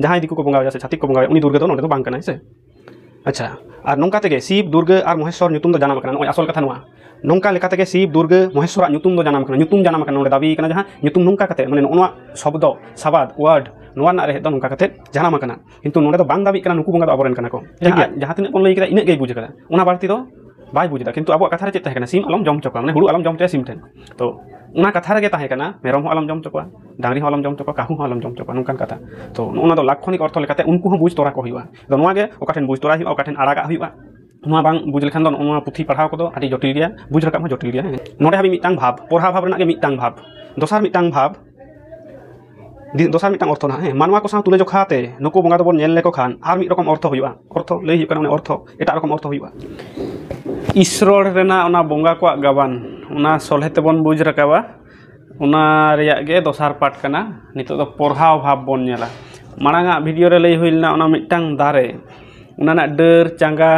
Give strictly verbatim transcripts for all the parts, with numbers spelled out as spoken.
ᱡᱟᱦᱟᱸᱭ ᱫᱤᱠᱩ ᱠᱚ ᱵᱚᱸᱜᱟᱭᱟ ᱥᱮ ᱪᱷᱟᱹᱛᱤᱠ ᱠᱚ ᱵᱚᱸᱜᱟᱭᱟ, ᱩᱱᱤ ᱫᱩᱨᱜᱟᱹ ᱫᱚ ᱱᱚᱰᱮ ᱫᱚ ᱵᱟᱝ ᱠᱟᱱᱟᱭ ᱥᱮ᱾ ᱟᱪᱪᱷᱟ, ᱟᱨ ᱱᱚᱝᱠᱟ ᱛᱮᱜᱮ ᱥᱤᱵ, ᱫᱩᱨᱜᱟᱹ ᱟᱨ ᱢᱚᱦᱮᱥᱣᱚᱨ ᱧᱩᱛᱩᱢ ᱫᱚ ᱡᱟᱱᱟᱢ ᱟᱠᱟᱱᱟ᱾ ᱱᱚᱜᱼᱚᱭ ᱟᱥᱚᱞ ᱠᱟᱛᱷᱟ ᱱᱚᱣᱟ, ᱱᱚᱝᱠᱟ ᱞᱮᱠᱟ ᱛᱮᱜᱮ ᱥᱤᱵ, ᱫᱩᱨᱜᱟᱹ, ᱢᱚᱦᱮᱥᱣᱚᱨᱟᱜ ᱧᱩᱛᱩᱢ ᱫᱚ ᱡᱟᱱᱟᱢ ᱟᱠᱟᱱᱟ, ᱧᱩᱛᱩᱢ ᱡᱟᱱᱟᱢ ᱟᱠᱟᱱᱟ᱾ ᱱᱚᱰᱮ ᱫᱟᱵᱤ ᱠᱟᱱᱟ ᱡᱟᱦᱟᱸ ᱧᱩᱛᱩᱢ, ᱱᱚᱝᱠᱟ ᱠᱟᱛᱮ, ᱢᱟᱱᱮ ᱱᱚᱜᱼᱚ ᱱᱚᱣᱟ ᱥᱚᱵᱫᱚ, ᱥᱟᱵᱟᱫ, ᱣᱟᱨᱰ, ᱱᱚᱣᱟ ᱨᱮᱱᱟᱜ ᱨᱮᱦᱮᱫ ᱫᱚ ᱱᱚᱝᱠᱟ ᱠᱟᱛᱮ ᱡᱟᱱᱟᱢ ᱟᱠᱟᱱᱟ᱾ ᱠᱤᱱᱛᱩ ᱱᱚᱰᱮ ᱫᱚ ᱵᱟᱝ ᱫᱟᱵᱤᱜ ᱠᱟᱱᱟ ᱱᱩᱠᱩ ᱵᱚᱸᱜᱟ ᱫᱚ ᱟᱵᱚᱨᱮᱱ ᱠᱟᱱᱟ ᱠᱚ᱾ ᱴᱷᱤᱠ ᱜᱮᱭᱟ᱾ ᱡᱟᱦᱟᱸ, ᱡᱟᱦᱟᱸ ᱛᱤᱱᱟᱹᱜ ᱵᱚᱱ ᱞᱟᱹᱭ ᱠᱮᱫᱟ, ᱤᱱᱟᱹᱜ ᱜᱮᱭ ᱵᱩᱡᱽ ᱟᱠᱟᱫᱟ, ᱚᱱᱟ ᱵᱟᱹᱲᱛᱤ ᱫᱚ ᱵᱟᱭ ᱵᱩᱡᱽ ᱮᱫᱟ᱾ ᱠᱤᱱᱛᱩ ᱟᱵᱚᱣᱟᱜ ᱠᱟᱛᱷᱟ ᱨᱮ ᱪᱮᱫ ᱛᱟᱦᱮᱸ ᱠᱟᱱᱟ? ᱥᱤᱢ ᱟᱞᱚᱢ ᱡᱚᱢ ᱦᱚᱪᱚ ᱠᱚᱣᱟ, ᱢᱟᱱᱮ ᱦᱩᱲᱩ ᱟᱞᱚᱢ ᱡᱚᱢ ᱦᱚᱪᱚᱭᱟ ᱥᱤᱢ ᱴᱷᱮᱱ᱾ ᱛᱚ ᱚᱱᱟ ᱠᱟᱛᱷᱟ ᱨᱮᱜᱮ ᱛᱟᱦᱮᱸ ᱠᱟᱱᱟ, ᱢᱮᱨᱚᱢ ᱦᱚᱸ ᱟᱞᱚᱢ ᱡᱚᱢ ᱦᱚᱪᱚ ᱠᱚᱣᱟ, ᱰᱟᱝᱨᱤ ᱦᱚᱸ ᱟᱞᱚᱢ ᱡᱚᱢ ᱦᱚᱪᱚ ᱠᱚᱣᱟ, ᱠᱟᱹᱦᱩ ᱦᱚᱸ ᱟᱞᱚᱢ ᱡᱚᱢ ᱦᱚᱪᱚ ᱠᱚᱣᱟ, ᱱᱚᱝᱠᱟᱱ ᱠᱟᱛᱷᱟ᱾ ᱛᱚ ᱱᱚᱜᱼᱚ ᱱᱚᱣᱟ ᱫᱚ ᱞᱟᱠᱷᱚᱱᱤᱠ ᱚᱨᱛᱷᱚ ᱞᱮᱠᱟᱛᱮ ᱩᱱᱠᱩ ᱦᱚᱸ ᱵᱩᱡᱽ ᱛᱚᱨᱟ ᱠᱚ ᱦᱩᱭᱩᱜᱼᱟ᱾ ᱟᱫᱚ ᱱᱚᱣᱟ ᱜᱮ ᱚᱠᱟ ᱴᱷᱮᱱ ᱵᱩᱡᱽ ᱛᱚᱨᱟᱭ ᱦᱩᱭᱩᱜᱼᱟ, ᱚᱠᱟ ᱴᱷᱮᱱ ᱟᱲᱟᱜᱟᱜ ᱦᱩᱭᱩᱜᱼᱟ, ᱱᱚᱣᱟ ᱵᱟᱝ ᱵᱩᱡᱽ ᱞᱮᱠᱷᱟᱱ ᱫᱚ ᱱᱚᱜᱼᱚ ᱱᱚᱣᱟ ᱯᱩᱛᱷᱤ ᱯᱟᱲᱦᱟᱣ ᱠᱚᱫᱚ ᱟᱹᱰᱤ ᱡᱚᱴᱤᱞ ᱜᱮᱭᱟ, ᱵᱩᱡᱽ ᱨᱟᱠᱟᱵ ᱦᱚᱸ ᱡᱚᱴᱤᱞ ᱜᱮᱭᱟ᱾ ᱦᱮᱸ, ᱱᱚᱰᱮ ᱦᱟᱹᱵᱤᱡ ᱢᱤᱫᱴᱟᱝ ᱵᱷᱟᱵᱽ, ᱯᱚᱨᱦᱟ ᱵᱷᱟᱵᱽ ᱨᱮᱱᱟᱜ ᱜᱮ ᱢᱤᱫᱴᱟᱝ ᱵᱷᱟᱵᱽ᱾ ᱫᱚᱥᱟᱨ ᱢᱤᱫᱴᱟᱝ ᱵᱷᱟᱵᱽ, ᱫᱤ-, ᱫᱚᱥᱟᱨ ᱢᱤᱫᱴᱟᱝ ᱚᱨᱛᱷᱚ ᱱᱟᱦᱟᱜ, ᱦᱮᱸ, ᱢᱟᱱᱣᱟ ᱠᱚ ᱥᱟᱶ ᱛᱩᱞᱟᱹ ᱡᱚᱠᱷᱟ ᱛᱮ ᱱᱩᱠᱩ ᱵᱚᱸᱜᱟ ᱫᱚᱵᱚᱱ ᱧᱮᱞ ᱞᱮᱠᱚ ᱠᱷᱟᱱ ᱟᱨ ᱢᱤᱫ ᱨᱚᱠᱚᱢ ᱚᱨᱛᱷᱚ ᱦᱩᱭᱩᱜᱼᱟ᱾ ᱚᱨᱛᱷᱚ ᱞᱟᱹᱭ ᱦᱩᱭᱩᱜ ᱠᱟᱱᱟ, ᱚᱱᱮ ᱚᱨᱛᱷᱚ, ᱮᱴᱟᱜ ᱨᱚᱠᱚᱢ ᱚᱨᱛᱷᱚ ᱦᱩᱭᱩᱜᱼᱟ᱾ ᱤᱥᱨᱚᱲ ᱨᱮᱱᱟᱜ ᱚᱱᱟ ᱵᱚᱸᱜᱟ ᱠᱚᱣᱟᱜ ᱜᱟᱵᱟᱱ, ᱚᱱᱟ ᱥᱚᱞᱦᱮ ᱛᱮᱵᱚᱱ ᱵᱩᱡᱽ ᱨᱟᱠᱟᱵᱟ᱾ ᱚᱱᱟ ᱨᱮᱭᱟᱜ ᱜᱮ ᱫᱚᱥᱟᱨ ᱯᱟᱴ ᱠᱟᱱᱟ᱾ ᱱᱤᱛᱚᱜ ᱫᱚ ᱯᱚᱨᱦᱟᱣ ᱵᱷᱟᱵᱽ ᱵᱚᱱ ᱧᱮᱞᱟ᱾ ᱢᱟᱲᱟᱝ ᱟᱜ ᱵᱷᱤᱰᱤᱭᱳ ᱨᱮ ᱞᱟᱹᱭ ᱦᱩᱭ ᱞᱮᱱᱟ, ᱚᱱᱟ ᱢᱤᱫᱴᱟᱝ ᱫᱟᱨᱮ, ᱚᱱᱟ ᱨᱮᱱᱟᱜ ᱰᱟᱹᱨ, ᱪᱟᱸᱜᱟ,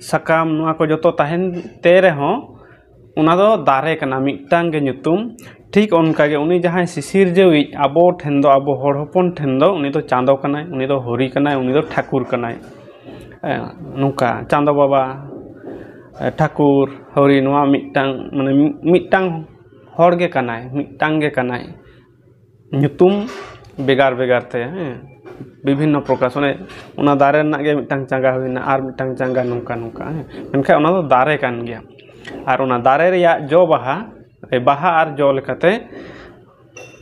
ᱥᱟᱠᱟᱢ, ᱱᱚᱣᱟ ᱠᱚ ᱡᱚᱛᱚ ᱛᱟᱦᱮᱱ ᱛᱮ ᱨᱮᱦᱚᱸ, ᱚᱱᱟ ᱫᱚ ᱫᱟᱨᱮ ᱠᱟᱱᱟ, ᱢᱤᱫᱴᱟᱝ ᱜᱮ ᱧᱩᱛᱩᱢ᱾ ᱴᱷᱤᱠ ᱚᱱᱠᱟ ᱜᱮ ᱩᱱᱤ ᱡᱟᱦᱟᱸᱭ ᱥᱤᱥᱤᱨᱡᱟᱹᱣᱤᱡ ᱟᱵᱚ ᱴᱷᱮᱱ ᱫᱚ, ᱟᱵᱚ ᱦᱚᱲ ᱦᱚᱯᱚᱱ ᱴᱷᱮᱱ ᱫᱚ, ᱩᱱᱤ ᱫᱚ ᱪᱟᱸᱫᱚ ᱠᱟᱱᱟᱭ, ᱩᱱᱤ ᱫᱚ ᱦᱚᱨᱤ ᱠᱟᱱᱟᱭ, ᱩᱱᱤ ᱫᱚ ᱴᱷᱟᱹᱠᱩᱨ ᱠᱟᱱᱟᱭ᱾ ᱦᱮᱸ, ᱱᱚᱝᱠᱟ ᱪᱟᱸᱫᱚ ᱵᱟᱵᱟ, ᱴᱷᱟᱹᱠᱩᱨ, ᱦᱚᱨᱤ, ᱱᱚᱣᱟ ᱢᱤᱫᱴᱟᱝ, ᱢᱟᱱᱮ ᱢᱤᱫᱴᱟᱝ ᱦᱚᱲ ᱜᱮ ᱠᱟᱱᱟᱭ, ᱢᱤᱫᱴᱟᱝ ᱜᱮ ᱠᱟᱱᱟᱭ᱾ ᱧᱩᱛᱩᱢ ᱵᱷᱮᱜᱟᱨ ᱵᱷᱮᱜᱟᱨ ᱛᱮ, ᱦᱮᱸ, ᱵᱤᱵᱷᱤᱱᱱᱚ ᱯᱨᱚᱠᱟᱨ᱾ ᱚᱱᱮ ᱚᱱᱟ ᱫᱟᱨᱮ ᱨᱮᱱᱟᱜ ᱜᱮ ᱢᱤᱫᱴᱟᱝ ᱪᱟᱸᱜᱟ ᱦᱩᱭᱱᱟ, ᱟᱨ ᱢᱤᱫᱴᱟᱝ ᱪᱟᱸᱜᱟ, ᱱᱚᱝᱠᱟ ᱱᱚᱝᱠᱟ, ᱦᱮᱸ᱾ ᱢᱮᱱᱠᱷᱟᱱ ᱚᱱᱟ ᱫᱚ ᱫᱟᱨᱮ ᱠᱟᱱ ᱜᱮᱭᱟ᱾ ᱟᱨ ᱚᱱᱟ ᱫᱟᱨᱮ ᱨᱮᱭᱟᱜ ᱡᱚ ᱵᱟᱦᱟ, ᱵᱟᱦᱟ ᱟᱨ ᱡᱚ ᱞᱮᱠᱟᱛᱮ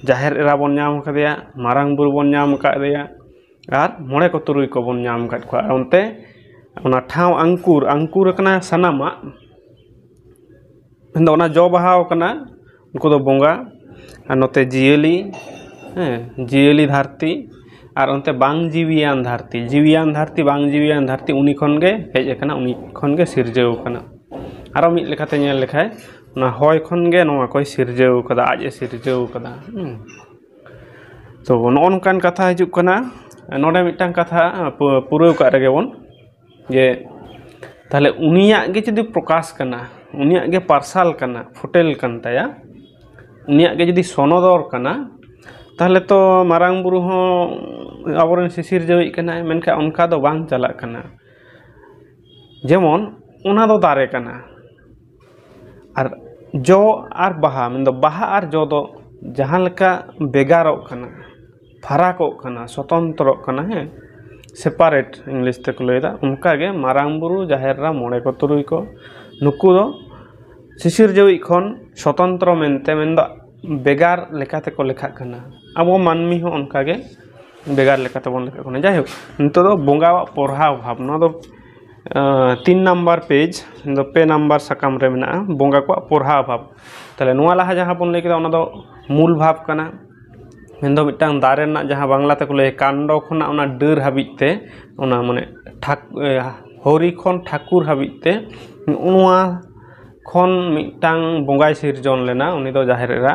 ᱡᱟᱦᱮᱨ ᱮᱨᱟ ᱵᱚᱱ ᱧᱟᱢ ᱟᱠᱟᱫᱮᱭᱟ, ᱢᱟᱨᱟᱝ ᱵᱩᱨᱩ ᱵᱚᱱ ᱧᱟᱢ ᱟᱠᱟᱫᱮᱭᱟ, ᱟᱨ ᱢᱚᱬᱮ ᱠᱚ ᱛᱩᱨᱩᱭ ᱠᱚᱵᱚᱱ ᱧᱟᱢ ᱟᱠᱟᱫ ᱠᱚᱣᱟ᱾ ᱟᱨ ᱚᱱᱛᱮ ᱚᱱᱟ ᱴᱷᱟᱶ ᱟᱝᱠᱩᱨ, ᱟᱝᱠᱩᱨ ᱟᱠᱟᱱᱟ ᱥᱟᱱᱟᱢᱟᱜ, ᱢᱮᱱᱫᱚ ᱚᱱᱟ ᱡᱚ ᱵᱟᱦᱟᱣ ᱠᱟᱱᱟ, ᱩᱱᱠᱩ ᱫᱚ ᱵᱚᱸᱜᱟ᱾ ᱟᱨ ᱱᱚᱛᱮ ᱡᱤᱭᱟᱹᱞᱤ, ᱦᱮᱸ, ᱡᱤᱭᱟᱹᱞᱤ ᱫᱷᱟᱹᱨᱛᱤ, ᱟᱨ ᱚᱱᱛᱮ ᱵᱟᱝ ᱡᱤᱣᱤᱭᱟᱱ ᱫᱷᱟᱹᱨᱛᱤ, ᱡᱤᱣᱤᱭᱟᱱ ᱫᱷᱟᱹᱨᱛᱤ, ᱵᱟᱝ ᱡᱤᱣᱤᱭᱟᱱ ᱫᱷᱟᱹᱨᱛᱤ, ᱩᱱᱤ ᱠᱷᱚᱱ ᱜᱮ ᱦᱮᱡ ᱟᱠᱟᱱᱟ, ᱩᱱᱤ ᱠᱷᱚᱱ ᱜᱮ ᱥᱤᱨᱡᱟᱹᱣ ᱟᱠᱟᱱᱟ᱾ ᱟᱨᱚ ᱢᱤᱫ ᱞᱮᱠᱟᱛᱮ ᱧᱮᱞ ᱞᱮᱠᱷᱟᱡ, ᱚᱱᱟ ᱦᱚᱭ ᱠᱷᱚᱱ ᱜᱮ ᱱᱚᱣᱟ ᱠᱚᱭ ᱥᱤᱨᱡᱟᱹᱣ ᱠᱟᱫᱟ, ᱟᱡ ᱮ ᱥᱤᱨᱡᱟᱹᱣ ᱠᱟᱫᱟ᱾ ᱦᱩᱸ᱾ ᱛᱚ ᱱᱚᱜᱼᱚ ᱱᱚᱝᱠᱟᱱ ᱠᱟᱛᱷᱟ ᱦᱤᱡᱩᱜ ᱠᱟᱱᱟ᱾ ᱱᱚᱰᱮ ᱢᱤᱫᱴᱟᱝ ᱠᱟᱛᱷᱟ ᱯᱩ-, ᱯᱩᱨᱟᱹᱣ ᱠᱟᱜ ᱨᱮᱜᱮ ᱵᱚᱱ, ᱡᱮ ᱛᱟᱦᱞᱮ ᱩᱱᱤᱭᱟᱜ ᱜᱮ ᱡᱩᱫᱤ ᱯᱨᱚᱠᱟᱥ ᱠᱟᱱᱟ, ᱩᱱᱤᱭᱟᱜ ᱜᱮ ᱯᱟᱨᱥᱟᱞ ᱠᱟᱱᱟ, ᱯᱷᱩᱴᱮᱞ ᱠᱟᱱ ᱛᱟᱭᱟ, ᱩᱱᱤᱭᱟᱜ ᱜᱮ ᱡᱩᱫᱤ ᱥᱚᱱᱚᱫᱚᱨ ᱠᱟᱱᱟ, ᱛᱟᱦᱚᱞᱮ ᱛᱚ ᱢᱟᱨᱟᱝ ᱵᱩᱨᱩ ᱦᱚᱸ ᱟᱵᱚᱨᱮᱱ ᱥᱤᱥᱤᱨᱡᱟᱹᱣᱤᱡ ᱠᱟᱱᱟᱭ, ᱢᱮᱱᱠᱷᱟᱱ ᱚᱱᱠᱟ ᱫᱚ ᱵᱟᱝ ᱪᱟᱞᱟᱜ ᱠᱟᱱᱟ᱾ ᱡᱮᱢᱚᱱ ᱚᱱᱟ ᱫᱚ ᱫᱟᱨᱮ ᱠᱟᱱᱟ, ᱟᱨ ᱡᱚ ᱟᱨ ᱵᱟᱦᱟ, ᱢᱮᱱᱫᱚ ᱵᱟᱦᱟ ᱟᱨ ᱡᱚ ᱫᱚ ᱡᱟᱦᱟᱸ ᱞᱮᱠᱟ ᱵᱷᱮᱜᱟᱨᱚᱜ ᱠᱟᱱᱟ, ᱯᱷᱟᱨᱟᱠᱚᱜ ᱠᱟᱱᱟ, ᱥᱚᱛᱚᱱᱛᱨᱚᱜ ᱠᱟᱱᱟ, ᱦᱮᱸ, ᱥᱮᱯᱟᱨᱮᱴ ᱤᱝᱞᱤᱥ ᱛᱮᱠᱚ ᱞᱟᱹᱭᱫᱟ, ᱚᱱᱠᱟᱜᱮ ᱢᱟᱨᱟᱝ ᱵᱩᱨᱩ, ᱡᱟᱦᱮᱨ ᱮᱨᱟ, ᱢᱚᱬᱮ ᱠᱚ ᱛᱩᱨᱩᱭ ᱠᱚ, ᱱᱩᱠᱩ ᱫᱚ ᱥᱤᱥᱤᱨᱡᱟᱹᱣᱤᱡ ᱠᱷᱚᱱ ᱥᱚᱛᱚᱱᱛᱨᱚ ᱢᱮᱱᱛᱮ, ᱢᱮᱱᱫᱚ ᱵᱷᱮᱜᱟᱨ ᱞᱮᱠᱟ ᱛᱮᱠᱚ ᱞᱮᱠᱷᱟᱜ ᱠᱟᱱᱟ᱾ ᱟᱵᱚ ᱢᱟᱹᱱᱢᱤ ᱦᱚᱸ ᱚᱱᱠᱟᱜᱮ ᱵᱷᱮᱜᱟᱨ ᱞᱮᱠᱟ ᱛᱮᱵᱚᱱ ᱞᱮᱠᱷᱟᱜ ᱠᱟᱱᱟ᱾ ᱡᱟᱭᱦᱳᱠ, ᱱᱤᱛᱚᱜ ᱫᱚ ᱵᱚᱸᱜᱟᱣᱟᱜ ᱯᱚᱨᱦᱟᱣ ᱵᱷᱟᱵᱽ, ᱱᱚᱣᱟ ᱫᱚ ᱟᱸ, ᱛᱤᱱ ᱱᱟᱢᱵᱟᱨ ᱯᱮᱡᱽ ᱫᱚ ᱯᱮ ᱱᱟᱢᱵᱟᱨ ᱥᱟᱠᱟᱢ ᱨᱮ ᱢᱮᱱᱟᱜᱼᱟ, ᱵᱚᱸᱜᱟ ᱠᱚᱣᱟᱜ ᱯᱚᱨᱦᱟᱣ ᱵᱷᱟᱵᱽ᱾ ᱛᱟᱦᱚᱞᱮ ᱱᱚᱣᱟ ᱞᱟᱦᱟ ᱡᱟᱦᱟᱸ ᱵᱚᱱ ᱞᱟᱹᱭ ᱠᱮᱫᱟ, ᱚᱱᱟ ᱫᱚ ᱢᱩᱞ ᱵᱷᱟᱵᱽ ᱠᱟᱱᱟ, ᱢᱮᱱᱫᱚ ᱢᱤᱫᱴᱟᱝ ᱫᱟᱨᱮ ᱨᱮᱱᱟᱜ ᱡᱟᱦᱟᱸ ᱵᱟᱝᱞᱟ ᱛᱮᱠᱚ ᱞᱟᱹᱭᱟ ᱠᱟᱱᱰᱚ ᱠᱷᱚᱱᱟᱜ ᱚᱱᱟ ᱰᱟᱹᱨ ᱦᱟᱹᱵᱤᱡ ᱛᱮ, ᱚᱱᱟ ᱢᱟᱱᱮ ᱴᱷᱟᱠ-, ᱮ, ᱦᱚᱨᱤ ᱠᱷᱚᱱ ᱴᱷᱟᱹᱠᱩᱨ ᱦᱟᱹᱵᱤᱡ ᱛᱮ, ᱱᱚᱜᱼᱚ ᱱᱚᱣᱟ ᱠᱷᱚᱱ ᱢᱤᱫᱴᱟᱝ ᱵᱚᱸᱜᱟᱭ ᱥᱤᱨᱡᱚᱱ ᱞᱮᱱᱟ, ᱩᱱᱤ ᱫᱚ ᱡᱟᱦᱮᱨ ᱮᱨᱟ᱾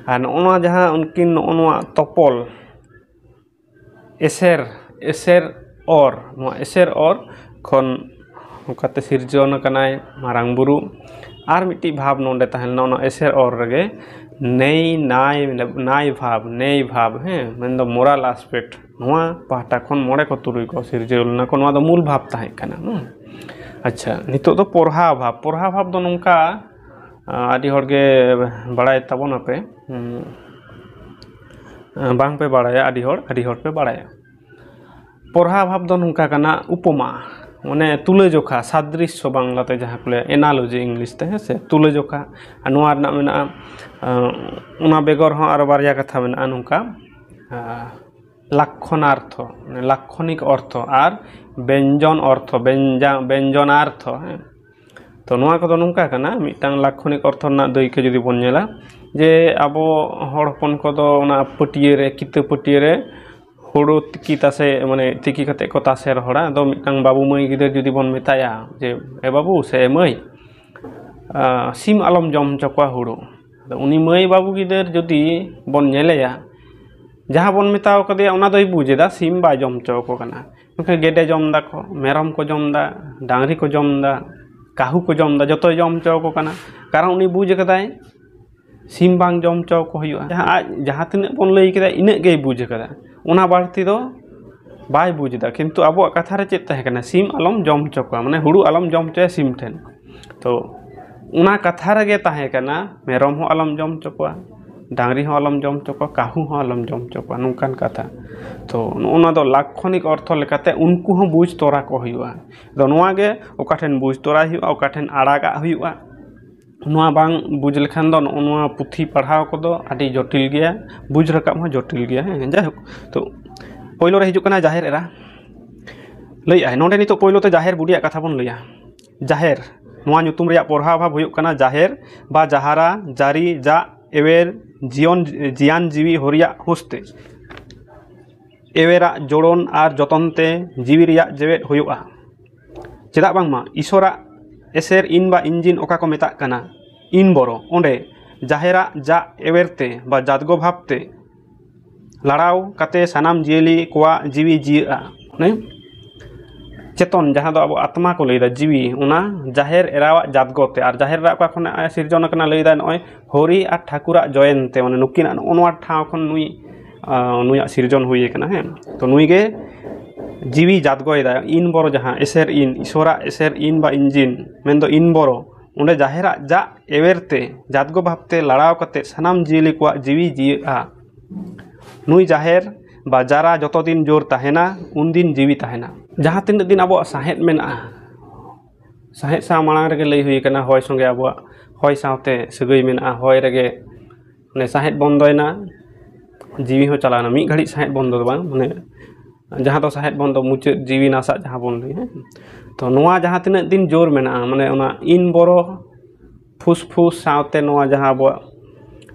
ᱟᱨ ᱱᱚᱜᱼᱚ ᱱᱚᱣᱟ ᱡᱟᱦᱟᱸ ᱩᱱᱠᱤᱱ ᱱᱚᱜᱼᱚ ᱱᱚᱣᱟ ᱛᱚᱯᱚᱞ, ᱮᱥᱮᱨ, ᱮᱥᱮᱨ ᱚᱨ, ᱱᱚᱣᱟ ᱮᱥᱮᱨ ᱚᱨ ᱠᱷᱚᱱ ᱚᱱᱠᱟᱛᱮ ᱥᱤᱨᱡᱚᱱ ᱟᱠᱟᱱᱟᱭ ᱢᱟᱨᱟᱝ ᱵᱩᱨᱩ᱾ ᱟᱨ ᱢᱤᱫᱴᱤᱡ ᱵᱷᱟᱵᱽ ᱱᱚᱰᱮ ᱛᱟᱦᱮᱸ ᱞᱮᱱᱟ, ᱚᱱᱟ ᱮᱥᱮᱨ ᱚᱨ ᱨᱮᱜᱮ ᱱᱮᱭ ᱱᱟᱭ, ᱱᱟᱭ ᱵᱷᱟᱵᱽ, ᱱᱮᱭ ᱵᱷᱟᱵᱽ, ᱦᱮᱸ, ᱢᱮᱱᱫᱚ ᱢᱳᱨᱟᱞ ᱟᱥᱯᱮᱠᱴ, ᱱᱚᱣᱟ ᱯᱟᱦᱴᱟ ᱠᱷᱚᱱ ᱢᱚᱬᱮ ᱠᱚ ᱛᱩᱨᱩᱭ ᱠᱚ ᱥᱤᱨᱡᱟᱹᱣ ᱞᱮᱱᱟ ᱠᱚ, ᱱᱚᱣᱟ ᱫᱚ ᱢᱩᱞ ᱵᱷᱟᱵᱽ ᱛᱟᱦᱮᱸ ᱠᱟᱱᱟ᱾ ᱦᱩᱸ᱾ ᱟᱪᱪᱷᱟ, ᱱᱤᱛᱚᱜ ᱫᱚ ᱯᱚᱨᱦᱟ ᱵᱷᱟᱵᱽ᱾ ᱯᱚᱨᱦᱟ ᱵᱷᱟᱵᱽ ᱫᱚ ᱱᱚᱝᱠᱟ, ᱟᱹᱰᱤ ᱦᱚᱲ ᱜᱮ ᱵᱟᱲᱟᱭ ᱛᱟᱵᱚᱱᱟᱯᱮ, ᱦᱩᱸ, ᱵᱟᱝ ᱯᱮ ᱵᱟᱲᱟᱭᱟ, ᱟᱹᱰᱤ ᱦᱚᱲ, ᱟᱹᱰᱤ ᱦᱚᱲ ᱯᱮ ᱵᱟᱲᱟᱭᱟ᱾ ᱯᱚᱨᱦᱟ ᱵᱷᱟᱵᱽ ᱫᱚ ᱱᱚᱝᱠᱟ ᱠᱟᱱᱟ, ᱩᱯᱚᱢᱟ, ᱢᱟᱱᱮ ᱛᱩᱞᱟᱹᱡᱚᱠᱷᱟ, ᱥᱟᱫᱽᱨᱤᱥᱥᱚ ᱵᱟᱝᱞᱟᱛᱮ ᱡᱟᱦᱟᱸ ᱠᱚ ᱞᱟᱹᱭᱟ, ᱮᱱᱟᱞᱚᱡᱤ ᱤᱝᱞᱤᱥ ᱛᱮ, ᱦᱮᱸ ᱥᱮ, ᱛᱩᱞᱟᱹᱡᱚᱠᱷᱟ᱾ ᱟᱨ ᱱᱚᱣᱟ ᱨᱮᱱᱟᱜ ᱢᱮᱱᱟᱜᱼᱟ, ᱟᱸ, ᱚᱱᱟ ᱵᱮᱜᱚᱨ ᱦᱚᱸ ᱟᱨᱚ ᱵᱟᱨᱭᱟ ᱠᱟᱛᱷᱟ ᱢᱮᱱᱟᱜᱼᱟ ᱱᱚᱝᱠᱟ, ᱟᱸ, ᱞᱟᱠᱠᱷᱚᱱᱟᱨᱛᱷᱚ, ᱢᱟᱱᱮ ᱞᱟᱠᱠᱷᱚᱱᱤᱠ ᱚᱨᱛᱷᱚ, ᱟᱨ ᱵᱮᱧᱡᱚᱱ ᱚᱨᱛᱷᱚ, ᱵᱮᱧᱡᱟ-, ᱵᱮᱧᱡᱚᱱᱟᱨᱛᱷᱚ, ᱦᱮᱸ᱾ ᱛᱚ ᱱᱚᱣᱟ ᱠᱚᱫᱚ ᱱᱚᱝᱠᱟ ᱠᱟᱱᱟ, ᱢᱤᱫᱴᱟᱝ ᱞᱟᱠᱠᱷᱚᱱᱤᱠ ᱚᱨᱛᱷᱚ ᱨᱮᱱᱟᱜ ᱫᱟᱹᱭᱠᱟᱹ ᱡᱩᱫᱤ ᱵᱚᱱ ᱧᱮᱞᱟ, ᱡᱮ ᱟᱵᱚ ᱦᱚᱲ ᱦᱚᱯᱚᱱ ᱠᱚᱫᱚ ᱚᱱᱟ ᱯᱟᱹᱴᱭᱟᱹ ᱨᱮ, ᱠᱤᱛᱟᱹ ᱯᱟᱹᱴᱭᱟᱹ ᱨᱮ ᱦᱩᱲᱩ ᱛᱤᱠᱤ ᱛᱟᱥᱮ, ᱢᱟᱱᱮ ᱛᱤᱠᱤ ᱠᱟᱛᱮ ᱠᱚ ᱛᱟᱥᱮ ᱨᱚᱦᱚᱲᱟ᱾ ᱟᱫᱚ ᱢᱤᱫᱴᱟᱝ ᱵᱟᱹᱵᱩ ᱢᱟᱹᱭ ᱜᱤᱫᱟᱹᱨ ᱡᱩᱫᱤ ᱵᱚᱱ ᱢᱮᱛᱟᱭᱟ ᱡᱮ, "ᱮ ᱵᱟᱹᱵᱩ ᱥᱮ ᱮ ᱢᱟᱹᱭ, ᱟᱸ, ᱥᱤᱢ ᱟᱞᱚᱢ ᱡᱚᱢ ᱦᱚᱪᱚ ᱠᱚᱣᱟ ᱦᱩᱲᱩ", ᱟᱫᱚ ᱩᱱᱤ ᱢᱟᱹᱭ ᱵᱟᱹᱵᱩ ᱜᱤᱫᱟᱹᱨ ᱡᱩᱫᱤ ᱵᱚᱱ ᱧᱮᱞᱮᱭᱟ, ᱡᱟᱦᱟᱸ ᱵᱚᱱ ᱢᱮᱛᱟᱣ ᱠᱟᱫᱮᱭᱟ ᱚᱱᱟ ᱫᱚᱭ ᱵᱩᱡᱽ ᱮᱫᱟ, ᱥᱤᱢ ᱵᱟᱭ ᱡᱚᱢ ᱦᱚᱪᱚ ᱟᱠᱚ ᱠᱟᱱᱟ᱾ ᱢᱮᱱᱠᱷᱟᱱ ᱜᱮᱰᱮ ᱡᱚᱢ ᱫᱟᱠᱚ, ᱢᱮᱨᱚᱢ ᱠᱚ ᱡᱚᱢ ᱫᱟ, ᱰᱟᱝᱨᱤ ᱠᱚ ᱡᱚᱢ ᱫᱟ, ᱠᱟᱹᱦᱩ ᱠᱚ ᱡᱚᱢ ᱫᱟ, ᱡᱚᱛᱚᱭ ᱡᱚᱢ ᱦᱚᱪᱚ ᱟᱠᱚ ᱠᱟᱱᱟ᱾ ᱠᱟᱨᱚᱱ ᱩᱱᱤ ᱵᱩᱡᱽ ᱟᱠᱟᱫᱟᱭ ᱥᱤᱢ ᱵᱟᱝ ᱡᱚᱢ ᱦᱚᱪᱚ ᱠᱚ ᱦᱩᱭᱩᱜᱼᱟ᱾ ᱡᱟᱦᱟᱸ ᱟᱡ ᱡᱟᱦᱟᱸ ᱛᱤᱱᱟᱹᱜ ᱵᱚᱱ ᱞᱟᱹᱭ ᱠᱮᱫᱟ, ᱤᱱᱟᱹᱜ ᱜᱮᱭ ᱵᱩᱡᱽ ᱠᱟᱫᱟ, ᱚᱱᱟ ᱵᱟᱹᱲᱛᱤ ᱫᱚ ᱵᱟᱭ ᱵᱩᱡᱽ ᱮᱫᱟ᱾ ᱠᱤᱱᱛᱩ ᱟᱵᱚᱣᱟᱜ ᱠᱟᱛᱷᱟ ᱨᱮ ᱪᱮᱫ ᱛᱟᱦᱮᱸ ᱠᱟᱱᱟ? ᱥᱤᱢ ᱟᱞᱚᱢ ᱡᱚᱢ ᱦᱚᱪᱚ ᱠᱚᱣᱟ, ᱢᱟᱱᱮ ᱦᱩᱲᱩ ᱟᱞᱚᱢ ᱡᱚᱢ ᱦᱚᱪᱚᱭᱟ ᱥᱤᱢ ᱴᱷᱮᱱ᱾ ᱛᱚ ᱚᱱᱟ ᱠᱟᱛᱷᱟ ᱨᱮᱜᱮ ᱛᱟᱦᱮᱸ ᱠᱟᱱᱟ, ᱢᱮᱨᱚᱢ ᱦᱚᱸ ᱟᱞᱚᱢ ᱡᱚᱢ ᱦᱚᱪᱚ ᱠᱚᱣᱟ, ᱰᱟᱝᱨᱤ ᱦᱚᱸ ᱟᱞᱚᱢ ᱡᱚᱢ ᱦᱚᱪᱚ ᱠᱚᱣᱟ, ᱠᱟᱹᱦᱩ ᱦᱚᱸ ᱟᱞᱚᱢ ᱡᱚᱢ ᱦᱚᱪᱚ ᱠᱚᱣᱟ, ᱱᱚᱝᱠᱟᱱ ᱠᱟᱛᱷᱟ᱾ ᱛᱚ ᱱᱚᱜᱼᱚ ᱱᱚᱣᱟ ᱫᱚ ᱞᱟᱠᱠᱷᱚᱱᱤᱠ ᱚᱨᱛᱷᱚ ᱞᱮᱠᱟᱛᱮ ᱩᱱᱠᱩ ᱦᱚᱸ ᱵᱩᱡᱽ ᱛᱚᱨᱟ ᱠᱚ ᱦᱩᱭᱩᱜᱼᱟ᱾ ᱟᱫᱚ ᱱᱚᱣᱟ ᱜᱮ ᱚᱠᱟ ᱴᱷᱮᱱ ᱵᱩᱡᱽ ᱛᱚᱨᱟᱭ ᱦᱩᱭᱩᱜᱼᱟ, ᱚᱠᱟ ᱴᱷᱮᱱ ᱟᱲᱟᱜᱟᱜ ᱦᱩᱭᱩᱜᱼᱟ, ᱱᱚᱣᱟ ᱵᱟᱝ ᱵᱩᱡᱽ ᱞᱮᱠᱷᱟᱱ ᱫᱚ ᱱᱚᱜᱼᱚ ᱱᱚᱣᱟ ᱯᱩᱛᱷᱤ ᱯᱟᱲᱦᱟᱣ ᱠᱚᱫᱚ ᱟᱹᱰᱤ ᱡᱚᱴᱤᱞ ᱜᱮᱭᱟ, ᱵᱩᱡᱽ ᱨᱟᱠᱟᱵ ᱦᱚᱸ ᱡᱚᱴᱤᱞ ᱜᱮᱭᱟ᱾ ᱦᱮᱸ, ᱡᱟᱭᱦᱳᱠ, ᱛᱚ ᱯᱳᱭᱞᱳ ᱨᱮ ᱦᱤᱡᱩᱜ ᱠᱟᱱᱟ ᱡᱟᱦᱮᱨ ᱮᱨᱟ᱾ ᱞᱟᱹᱭᱮᱫᱼᱟᱭ ᱱᱚᱰᱮ ᱱᱤᱛᱚᱜ ᱯᱳᱭᱞᱳ ᱛᱮ ᱡᱟᱦᱮᱨ ᱵᱩᱰᱤᱭᱟᱜ ᱠᱟᱛᱷᱟ ᱵᱚᱱ ᱞᱟᱹᱭᱟ᱾ ᱡᱟᱦᱮᱨ, ᱱᱚᱣᱟ ᱧᱩᱛᱩᱢ ᱨᱮᱭᱟᱜ ᱯᱚᱨᱦᱟ ᱵᱷᱟᱵᱽ ᱦᱩᱭᱩᱜ ᱠᱟᱱᱟ ᱡᱟᱦᱮᱨ ᱵᱟ ᱡᱟᱦᱟᱨᱟ, ᱡᱟᱹᱨᱤ, ᱡᱟᱜ, ᱮᱣᱮᱨ, ᱡᱤᱭᱚᱱ, ᱡᱤᱭᱟᱱ ᱡᱤᱣᱤ ᱦᱚᱨᱤᱭᱟᱜ ᱦᱩᱥᱛᱮ᱾ ᱮᱣᱮᱨᱟᱜ ᱡᱳᱲᱳᱱ ᱟᱨ ᱡᱚᱛᱚᱱ ᱛᱮ ᱡᱤᱣᱤ ᱨᱮᱭᱟᱜ ᱡᱮᱣᱮᱫ ᱦᱩᱭᱩᱜᱼᱟ᱾ ᱪᱮᱫᱟᱜ ᱵᱟᱝᱢᱟ ᱤᱥᱚᱨᱟᱜ ᱮᱥᱮᱨ ᱤᱱ ᱵᱟ ᱤᱧᱡᱤᱱ ᱚᱠᱟ ᱠᱚ ᱢᱮᱛᱟᱜ ᱠᱟᱱᱟ, ᱤᱱ ᱵᱚᱨᱚ, ᱚᱸᱰᱮ ᱡᱟᱦᱮᱨᱟᱜ ᱡᱟᱜ ᱮᱣᱮᱨ ᱛᱮ ᱵᱟ ᱡᱟᱫᱽᱜᱚ ᱵᱷᱟᱵᱽ ᱛᱮ ᱞᱟᱲᱟᱣ ᱠᱟᱛᱮ ᱥᱟᱱᱟᱢ ᱡᱤᱭᱟᱹᱞᱤ ᱠᱚᱣᱟᱜ ᱡᱤᱣᱤ ᱡᱤᱭᱟᱹᱜᱼᱟ᱾ ᱢᱟᱱᱮ ᱪᱮᱛᱚᱱ, ᱡᱟᱦᱟᱸ ᱫᱚ ᱟᱵᱚ ᱟᱛᱢᱟ ᱠᱚ ᱞᱟᱹᱭᱫᱟ, ᱡᱤᱣᱤ, ᱚᱱᱟ ᱡᱟᱦᱮᱨ ᱮᱨᱟᱣᱟᱜ ᱡᱟᱫᱽᱜᱚ ᱛᱮ᱾ ᱟᱨ ᱡᱟᱦᱮᱨ ᱮᱨᱟ ᱚᱠᱟ ᱠᱷᱚᱱᱟᱜ ᱮ ᱥᱤᱨᱡᱚᱱ ᱟᱠᱟᱱᱟ? ᱞᱟᱹᱭᱫᱟᱭ ᱱᱚᱜᱼᱚᱭ ᱦᱚᱨᱤ ᱟᱨ ᱴᱷᱟᱹᱠᱩᱨᱟᱜ ᱡᱚᱭᱮᱱ ᱛᱮ, ᱢᱟᱱᱮ ᱱᱩᱠᱤᱱᱟᱜ ᱱᱚᱜᱼᱚ ᱱᱚᱣᱟ ᱴᱷᱟᱶ ᱠᱷᱚᱱ ᱱᱩᱭ, ᱟᱸ, ᱱᱩᱭᱟᱜ ᱥᱤᱨᱡᱚᱱ ᱦᱩᱭ ᱟᱠᱟᱱᱟ᱾ ᱦᱮᱸ, ᱛᱚ ᱱᱩᱭ ᱜᱮ ᱡᱤᱣᱤ ᱡᱟᱫᱽᱜᱚᱭᱮᱫᱟᱭ᱾ ᱤᱱ ᱵᱚᱨᱚ, ᱡᱟᱦᱟᱸ ᱮᱥᱮᱨ ᱤᱱ, ᱤᱥᱚᱨᱟᱜ ᱮᱥᱮᱨ ᱤᱱ ᱵᱟ ᱤᱧᱡᱤᱱ, ᱢᱮᱱᱫᱚ ᱤᱱ ᱵᱚᱨᱚ, ᱚᱸᱰᱮ ᱡᱟᱦᱮᱨᱟᱜ ᱡᱟᱜ ᱮᱣᱮᱨ ᱛᱮ ᱡᱟᱫᱽᱜᱚ ᱵᱷᱟᱵᱽ ᱛᱮ ᱞᱟᱲᱟᱣ ᱠᱟᱛᱮ ᱥᱟᱱᱟᱢ ᱡᱤᱭᱟᱹᱞᱤ ᱠᱚᱣᱟᱜ ᱡᱤᱣᱤ ᱡᱤᱭᱟᱹᱜᱼᱟ᱾ ᱱᱩᱭ ᱡᱟᱦᱮᱨ ᱵᱟ ᱡᱟᱨᱟ ᱡᱚᱛᱚ ᱫᱤᱱ ᱡᱳᱨ ᱛᱟᱦᱮᱱᱟ, ᱩᱱᱫᱤᱱ ᱡᱤᱣᱤ ᱛᱟᱦᱮᱱᱟ᱾ ᱡᱟᱦᱟᱸ ᱛᱤᱱᱟᱹᱜ ᱫᱤᱱ ᱟᱵᱚᱣᱟᱜ ᱥᱟᱦᱮᱫ ᱢᱮᱱᱟᱜᱼᱟ, ᱥᱟᱦᱮᱫ ᱥᱟᱶ ᱢᱟᱲᱟᱝ ᱨᱮᱜᱮ ᱞᱟᱹᱭ ᱦᱩᱭ ᱟᱠᱟᱱᱟ, ᱦᱚᱭ ᱥᱚᱸᱜᱮ ᱟᱵᱚᱣᱟᱜ ᱦᱚᱭ ᱥᱟᱶᱛᱮ ᱥᱟᱹᱜᱟᱹᱭ ᱢᱮᱱᱟᱜᱼᱟ᱾ ᱦᱚᱭ ᱨᱮᱜᱮ, ᱢᱟᱱᱮ, ᱥᱟᱦᱮᱫ ᱵᱚᱱᱫᱚᱭᱮᱱᱟ, ᱡᱤᱣᱤ ᱦᱚᱸ ᱪᱟᱞᱟᱣᱮᱱᱟ᱾ ᱢᱤᱫ ᱜᱷᱟᱹᱲᱤᱡ ᱥᱟᱦᱮᱫ ᱵᱚᱱᱫᱚ ᱫᱚ ᱵᱟᱝ, ᱢᱟᱱᱮ, ᱡᱟᱦᱟᱸ ᱫᱚ ᱥᱟᱦᱮᱫ ᱵᱚᱱᱫᱚ, ᱢᱩᱪᱟᱹᱫ ᱡᱤᱣᱤ ᱱᱟᱥᱟᱜ ᱡᱟᱦᱟᱸ ᱵᱚᱱ ᱞᱟᱹᱭᱟ, ᱦᱮᱸ᱾ ᱛᱚ ᱱᱚᱣᱟ ᱡᱟᱦᱟᱸ ᱛᱤᱱᱟᱹᱜ ᱫᱤᱱ ᱡᱳᱨ ᱢᱮᱱᱟᱜᱼᱟ, ᱢᱟᱱᱮ, ᱚᱱᱟ ᱤᱱ ᱵᱚᱨᱚ, ᱯᱷᱩᱥᱯᱷᱩᱥ ᱥᱟᱶᱛᱮ ᱱᱚᱣᱟ ᱡᱟᱦᱟᱸ ᱟᱵᱚᱣᱟᱜ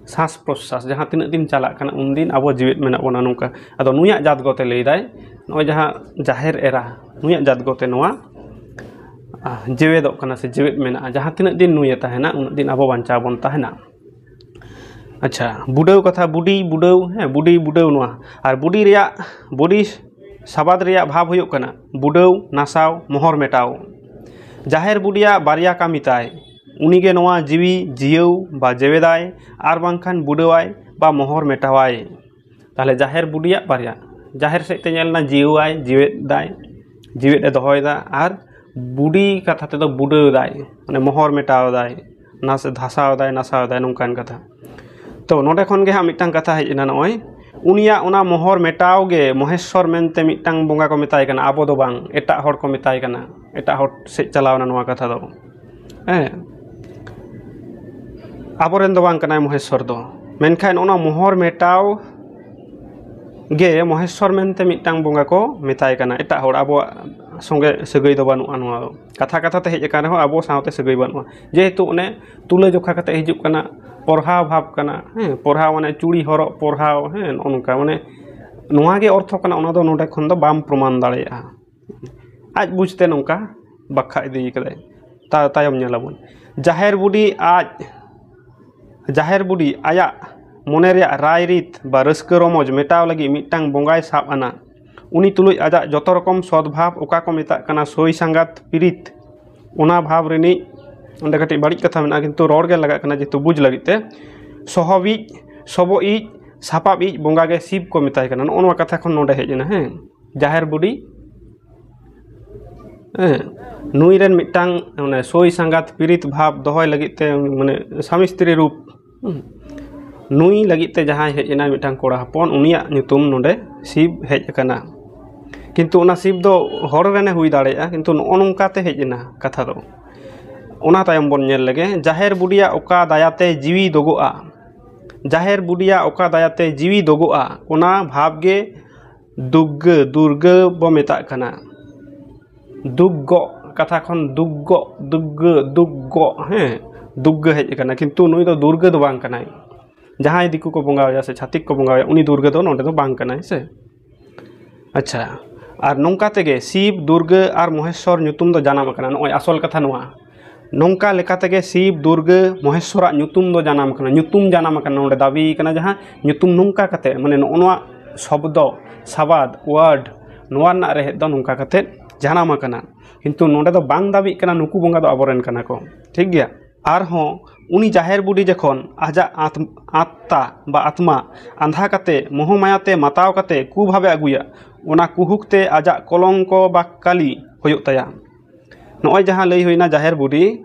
ᱥᱟᱥ ᱯᱨᱚᱥᱟᱥ ᱡᱟᱦᱟᱸ ᱛᱤᱱᱟᱹᱜ ᱫᱤᱱ ᱪᱟᱞᱟᱜ ᱠᱟᱱᱟ, ᱩᱱᱫᱤᱱ ᱟᱵᱚ ᱡᱤᱣᱮᱫ ᱢᱮᱱᱟᱜ ᱵᱚᱱᱟ ᱱᱚᱝᱠᱟ᱾ ᱟᱫᱚ ᱱᱩᱭᱟᱜ ᱡᱟᱛ ᱜᱚᱛᱮ ᱞᱟᱹᱭᱫᱟᱭ, ᱱᱚᱜᱼᱚᱭ ᱡᱟᱦᱟᱸ ᱡᱟᱦᱮᱨ ᱮᱨᱟ, ᱱᱩᱭᱟᱜ ᱡᱟᱛ ᱜᱚᱛᱮ ᱱᱚᱣᱟ, ᱟᱦ, ᱡᱮᱣᱮᱫᱚᱜ ᱠᱟᱱᱟ ᱥᱮ ᱡᱮᱣᱮᱫ ᱢᱮᱱᱟᱜᱼᱟ᱾ ᱡᱟᱦᱟᱸ ᱛᱤᱱᱟᱹᱜ ᱫᱤᱱ ᱱᱩᱭᱮ ᱛᱟᱦᱮᱱᱟ, ᱩᱱᱟᱹᱜ ᱫᱤᱱ ᱟᱵᱚ ᱵᱟᱧᱪᱟᱣ ᱵᱚᱱ ᱛᱟᱦᱮᱱᱟ᱾ ᱟᱪᱪᱷᱟ, ᱵᱩᱰᱟᱹᱣ ᱠᱟᱛᱷᱟ, ᱵᱩᱰᱤ ᱵᱩᱰᱟᱹᱣ, ᱦᱮᱸ, ᱵᱩᱰᱤ ᱵᱩᱰᱟᱹᱣ ᱱᱚᱣᱟ᱾ ᱟᱨ ᱵᱩᱰᱤ ᱨᱮᱭᱟᱜ, ᱵᱩᱰᱤ ᱥᱟᱵᱟᱫ ᱨᱮᱭᱟᱜ ᱵᱷᱟᱵᱽ ᱦᱩᱭᱩᱜ ᱠᱟᱱᱟ ᱵᱩᱰᱟᱹᱣ, ᱱᱟᱥᱟᱣ, ᱢᱚᱦᱚᱨ ᱢᱮᱴᱟᱣ᱾ ᱡᱟᱦᱮᱨ ᱵᱩᱰᱤᱭᱟᱜ ᱵᱟᱨᱭᱟ ᱠᱟᱹᱢᱤ ᱛᱟᱭ᱾ ᱩᱱᱤᱜᱮ ᱱᱚᱣᱟ ᱡᱤᱣᱤ ᱡᱤᱭᱟᱹᱣ ᱵᱟ ᱡᱮᱣᱮᱫᱟᱭ, ᱟᱨ ᱵᱟᱝᱠᱷᱟᱱ ᱵᱩᱰᱟᱹᱣᱟᱭ ᱵᱟ ᱢᱚᱦᱚᱨ ᱢᱮᱴᱟᱣᱟᱭ᱾ ᱛᱟᱦᱚᱞᱮ ᱡᱟᱦᱮᱨ ᱵᱩᱰᱤᱭᱟᱜ ᱵᱟᱨᱭᱟ, ᱡᱟᱦᱮᱨ ᱥᱮᱫ ᱛᱮ ᱧᱮᱞ ᱮᱱᱟ ᱡᱤᱣᱟᱹᱣᱟᱭ, ᱡᱤᱣᱮᱫᱟᱭ, ᱡᱤᱣᱮᱫ ᱮ ᱫᱚᱦᱚᱭᱮᱫᱟ, ᱟᱨ ᱵᱩᱰᱤ ᱠᱟᱛᱷᱟ ᱛᱮᱫᱚ ᱵᱩᱰᱟᱹᱣ ᱫᱟᱭ, ᱢᱟᱱᱮ ᱢᱚᱦᱚᱨ ᱢᱮᱴᱟᱣ ᱫᱟᱭ, ᱱᱟᱥ ᱫᱷᱟᱥᱟᱣ ᱫᱟᱭ, ᱱᱟᱥᱟᱣ ᱫᱟᱭ, ᱱᱚᱝᱠᱟᱱ ᱠᱟᱛᱷᱟ᱾ ᱛᱚ ᱱᱚᱰᱮ ᱠᱷᱚᱱ ᱜᱮ ᱦᱟᱸᱜ ᱢᱤᱫᱴᱟᱝ ᱠᱟᱛᱷᱟ ᱦᱮᱡ ᱮᱱᱟ, ᱱᱚᱜᱼᱚᱭ ᱩᱱᱤᱭᱟᱜ ᱚᱱᱟ ᱢᱚᱦᱚᱨ ᱢᱮᱴᱟᱣ ᱜᱮ ᱢᱚᱦᱮᱥᱥᱚᱨ ᱢᱮᱱᱛᱮ ᱢᱤᱫᱴᱟᱝ ᱵᱚᱸᱜᱟ ᱠᱚ ᱢᱮᱛᱟᱭ ᱠᱟᱱᱟ, ᱟᱵᱚ ᱫᱚ ᱵᱟᱝ, ᱮᱴᱟᱜ ᱦᱚᱲ ᱠᱚ ᱢᱮᱛᱟᱭ ᱠᱟᱱᱟ, ᱮᱴᱟᱜ ᱦᱚᱲ ᱥᱮᱫ ᱪᱟᱞᱟᱣ ᱮᱱᱟ ᱱᱚᱣᱟ ᱠᱟᱛᱷᱟ ᱫᱚ᱾ ᱦᱮᱸ, ᱟᱵᱚᱨᱮᱱ ᱫᱚ ᱵᱟᱝ ᱠᱟᱱᱟᱭ ᱢᱚᱦᱮᱥᱥᱚᱨ ᱫᱚ, ᱢᱮᱱᱠᱷᱟᱱ ᱚᱱᱟ ᱢᱚᱦᱚᱨ ᱢᱮᱴᱟᱣ ᱜᱮ ᱢᱚᱦᱮᱥᱥᱚᱨ ᱢᱮᱱᱛᱮ ᱢᱤᱫᱴᱟᱝ ᱵᱚᱸᱜᱟ ᱠᱚ ᱢᱮᱛᱟᱭ ᱠᱟᱱᱟ, ᱮᱴᱟᱜ ᱦᱚᱲ, ᱟᱵᱚᱣᱟᱜ ᱥᱚᱸᱜᱮ ᱥᱟᱹᱜᱟᱹᱭ ᱫᱚ ᱵᱟᱹᱱᱩᱜᱼᱟ᱾ ᱱᱚᱣᱟ ᱫᱚ ᱠᱟᱛᱷᱟ ᱠᱟᱛᱷᱟ ᱛᱮ ᱦᱮᱡ ᱟᱠᱟᱱ ᱨᱮᱦᱚᱸ ᱟᱵᱚ ᱥᱟᱶᱛᱮ ᱥᱟᱹᱜᱟᱹᱭ ᱵᱟᱹᱱᱩᱜᱼᱟ, ᱡᱮᱦᱮᱛᱩ ᱚᱱᱮ ᱛᱩᱞᱟᱹ ᱡᱚᱠᱷᱟ ᱠᱟᱛᱮ ᱦᱤᱡᱩᱜ ᱠᱟᱱᱟ, ᱯᱚᱨᱦᱟᱣ ᱵᱷᱟᱵᱽ ᱠᱟᱱᱟ᱾ ᱦᱮᱸ, ᱯᱚᱨᱦᱟᱣ ᱢᱟᱱᱮ ᱪᱩᱲᱤ ᱦᱚᱨᱚᱜ ᱯᱚᱨᱦᱟᱣ, ᱦᱮᱸ, ᱱᱚᱜᱼᱚ ᱱᱚᱝᱠᱟ, ᱢᱟᱱᱮ ᱱᱚᱣᱟ ᱜᱮ ᱚᱨᱛᱷᱚ ᱠᱟᱱᱟ, ᱚᱱᱟ ᱫᱚ ᱱᱚᱰᱮ ᱠᱷᱚᱱ ᱫᱚ ᱵᱟᱢ ᱯᱨᱚᱢᱟᱱ ᱫᱟᱲᱮᱭᱟᱜᱼᱟ᱾ ᱟᱡ ᱵᱩᱡᱽᱛᱮ ᱱᱚᱝᱠᱟ ᱵᱟᱠᱷᱟ ᱤᱫᱤ ᱠᱟᱫᱟᱭ᱾ ᱛᱟ-, ᱛᱟᱭᱚᱢ ᱧᱮᱞᱟᱵᱚᱱ, ᱡᱟᱦᱮᱨ ᱵᱩᱰᱷᱤ ᱟᱡ, ᱡᱟᱦᱮᱨ ᱵᱩᱰᱷᱤ ᱟᱭᱟᱜ ᱢᱚᱱᱮ ᱨᱮᱭᱟᱜ ᱨᱟᱭ ᱨᱤᱛ ᱵᱟ ᱨᱟᱹᱥᱠᱟᱹ ᱨᱚᱢᱚᱡᱽ ᱢᱮᱴᱟᱣ ᱞᱟᱹᱜᱤᱫ ᱢᱤᱫᱴᱟᱝ ᱵᱚᱸᱜᱟᱭ ᱥᱟᱵ ᱟᱱᱟ᱾ ᱩᱱᱤ ᱛᱩᱞᱩᱡ ᱟᱡᱟᱜ ᱡᱚᱛᱚ ᱨᱚᱠᱚᱢ ᱥᱚᱫ ᱵᱷᱟᱵᱽ, ᱚᱠᱟ ᱠᱚ ᱢᱮᱛᱟᱜ ᱠᱟᱱᱟ ᱥᱳᱭ ᱥᱟᱸᱜᱟᱛ ᱯᱤᱨᱤᱛ, ᱚᱱᱟ ᱵᱷᱟᱵᱽ ᱨᱤᱱᱤᱡ, ᱚᱸᱰᱮ ᱠᱟᱹᱴᱤᱡ ᱵᱟᱹᱲᱤᱡ ᱠᱟᱛᱷᱟ ᱢᱮᱱᱟᱜᱼᱟ, ᱠᱤᱱᱛᱩ ᱨᱚᱲ ᱜᱮ ᱞᱟᱜᱟᱜ ᱠᱟᱱᱟ ᱡᱮᱦᱮᱛᱩ ᱵᱩᱡᱽ ᱞᱟᱹᱜᱤᱫ ᱛᱮ, ᱥᱚᱦᱚᱵᱤᱡ, ᱥᱚᱵᱚᱭᱤᱡ, ᱥᱟᱯᱟᱵᱤᱡ ᱵᱚᱸᱜᱟ ᱜᱮ ᱥᱤᱵ ᱠᱚ ᱢᱮᱛᱟᱭ ᱠᱟᱱᱟ᱾ ᱱᱚᱜᱼᱚ ᱱᱚᱣᱟ ᱠᱟᱛᱷᱟ ᱠᱷᱚᱱ ᱱᱚᱰᱮ ᱦᱮᱡ ᱮᱱᱟ᱾ ᱦᱮᱸ, ᱡᱟᱦᱮᱨ ᱵᱩᱰᱷᱤ, ᱦᱮᱸ, ᱱᱩᱭ ᱨᱮᱱ ᱢᱤᱫᱴᱟᱝ ᱚᱱᱮ ᱥᱳᱭ ᱥᱟᱸᱜᱟᱛ ᱯᱤᱨᱤᱛ ᱵᱷᱟᱵᱽ ᱫᱚᱦᱚᱭ ᱞᱟᱹᱜᱤᱫ ᱛᱮ, ᱢᱟᱱᱮ ᱥᱟᱢᱤ ᱥᱛᱨᱤ ᱨᱩᱯ, ᱦᱩᱸ, ᱱᱩᱭ ᱞᱟᱹᱜᱤᱫ ᱛᱮ ᱡᱟᱦᱟᱸᱭ ᱦᱮᱡ ᱮᱱᱟᱭ ᱢᱤᱫᱴᱟᱝ ᱠᱚᱲᱟ ᱦᱚᱯᱚᱱ, ᱩᱱᱤᱭᱟᱜ ᱧᱩᱛᱩᱢ ᱱᱚᱰᱮ ᱥᱤᱵ ᱦᱮᱡ ᱟᱠᱟᱱᱟ᱾ ᱠᱤᱱᱛᱩ ᱚᱱᱟ ᱥᱤᱵ ᱫᱚ ᱦᱚᱲ ᱨᱮᱱᱮ ᱦᱩᱭ ᱫᱟᱲᱮᱭᱟᱜᱼᱟ, ᱠᱤᱱᱛᱩ ᱱᱚᱜᱼᱚ ᱱᱚᱝᱠᱟ ᱛᱮ ᱦᱮᱡ ᱮᱱᱟ ᱠᱟᱛᱷᱟ ᱫᱚ᱾ ᱚᱱᱟ ᱛᱟᱭᱚᱢ ᱵᱚᱱ ᱧᱮᱞ ᱞᱮᱜᱮ, ᱡᱟᱦᱮᱨ ᱵᱩᱰᱷᱤᱭᱟᱜ ᱚᱠᱟ ᱫᱟᱭᱟᱛᱮ ᱡᱤᱣᱤ ᱫᱚᱜᱚᱜᱼᱟ, ᱡᱟᱦᱮᱨ ᱵᱩᱰᱷᱤᱭᱟᱜ ᱚᱠᱟ ᱫᱟᱭᱟᱛᱮ ᱡᱤᱣᱤ ᱫᱚᱜᱚᱜᱼᱟ, ᱚᱱᱟ ᱵᱷᱟᱵᱽ ᱜᱮ ᱫᱩᱜᱽᱜᱟᱹ, ᱫᱩᱨᱜᱟᱹ ᱵᱚ ᱢᱮᱛᱟᱜ ᱠᱟᱱᱟ᱾ ᱫᱩᱜᱽᱜᱚᱜ, ᱠᱟᱛᱷᱟ ᱠᱷᱚᱱ ᱫᱩᱜᱽᱜᱚᱜ, ᱫᱩᱜᱽᱜᱟᱹ, ᱫᱩᱜᱽᱜᱚᱜ, ᱦᱮᱸ, ᱫᱩᱜᱽᱜᱟᱹ ᱦᱮᱡ ᱟᱠᱟᱱᱟ, ᱠᱤᱱᱛᱩ ᱱᱩᱭ ᱫᱚ ᱫᱩᱨᱜᱟᱹ ᱫᱚ ᱵᱟᱝ ᱠᱟᱱᱟᱭ᱾ ᱡᱟᱦᱟᱸᱭ ᱫᱤᱠᱩ ᱠᱚ ᱵᱚᱸᱜᱟᱣᱟᱭᱟ ᱥᱮ ᱪᱷᱟᱹᱛᱤᱠ ᱠᱚ ᱵᱚᱸᱜᱟᱣᱟᱭᱟ, ᱩᱱᱤ ᱫᱩᱨᱜᱟᱹ ᱫᱚ ᱱᱚᱰᱮ ᱫᱚ ᱵᱟᱝ ᱠᱟᱱᱟᱭ ᱥᱮ᱾ ᱟᱪᱪᱷᱟ, ᱟᱨ ᱱᱚᱝᱠᱟ ᱛᱮᱜᱮ ᱥᱤᱵ, ᱫᱩᱨᱜᱟᱹ ᱟᱨ ᱢᱚᱦᱮᱥᱥᱚᱨ ᱧᱩᱛᱩᱢ ᱫᱚ ᱡᱟᱱᱟᱢ ᱟᱠᱟᱱᱟ᱾ ᱱᱚᱜᱼᱚᱭ ᱟᱥᱚᱞ ᱠᱟᱛᱷᱟ ᱱᱚᱣᱟ, ᱱᱚᱝᱠᱟ ᱞᱮᱠᱟ ᱛᱮᱜᱮ ᱥᱤᱵ, ᱫᱩᱨᱜᱟᱹ, ᱢᱚᱦᱮᱥᱥᱚᱨᱟᱜ ᱧᱩᱛᱩᱢ ᱫᱚ ᱡᱟᱱᱟᱢ ᱟᱠᱟᱱᱟ᱾ ᱧᱩᱛᱩᱢ ᱡᱟᱱᱟᱢ ᱟᱠᱟᱱᱟ, ᱱᱚᱰᱮ ᱫᱟᱵᱤ ᱟᱠᱟᱱᱟ ᱡᱟᱦᱟᱸ ᱧᱩᱛᱩᱢ, ᱱᱚᱝᱠᱟ ᱠᱟᱛᱮ, ᱢᱟᱱᱮ ᱱᱚᱜᱼᱚ ᱱᱚᱣᱟ ᱥᱚᱵᱫᱚ, ᱥᱟᱵᱟᱫ, word, ᱱᱚᱣᱟ ᱨᱮᱱᱟᱜ ᱨᱮᱦᱮᱫ ᱫᱚ ᱱᱚᱝᱠᱟ ᱠᱟᱛᱮ ᱡᱟᱱᱟᱢ ᱟᱠᱟᱱᱟ᱾ ᱠᱤᱱᱛᱩ ᱱᱚᱰᱮ ᱫᱚ ᱵᱟᱝ ᱫᱟᱵᱤᱜ ᱠᱟᱱᱟ ᱱᱩᱠᱩ ᱵᱚᱸᱜᱟ ᱫᱚ ᱟᱵᱚᱨᱮᱱ ᱠᱟᱱᱟ ᱠᱚ, ᱴᱷᱤᱠ ᱜᱮᱭᱟ᱾ ᱟᱨᱦᱚᱸ ᱩᱱᱤ ᱡᱟᱦᱮᱨ ᱵᱩᱰᱷᱤ ᱡᱚᱠᱷᱚᱱ ᱟᱡᱟᱜ ᱟᱛ- ᱟᱛᱛᱟ ᱵᱟ ᱟᱛᱢᱟ ᱟᱸᱫᱷᱟ ᱠᱟᱛᱮ ᱢᱳᱦᱚ ᱢᱟᱭᱟ ᱛᱮ ᱢᱟᱛᱟᱣ ᱠᱟᱛᱮ ᱠᱩᱵᱷᱟᱵᱮ ᱟᱹᱜᱩᱭᱟ, ᱚᱱᱟ ᱠᱩᱦᱩᱠ ᱛᱮ ᱟᱡᱟᱜ ᱠᱚᱞᱚᱝᱠᱚ ᱵᱟ ᱠᱟᱞᱤ ᱦᱩᱭᱩᱜ ᱛᱟᱭᱟ᱾ ᱱᱚᱜᱼᱚᱭ ᱡᱟᱦᱟᱸ ᱞᱟᱹᱭ ᱦᱩᱭᱱᱟ, ᱡᱟᱦᱮᱨ ᱵᱩᱰᱷᱤ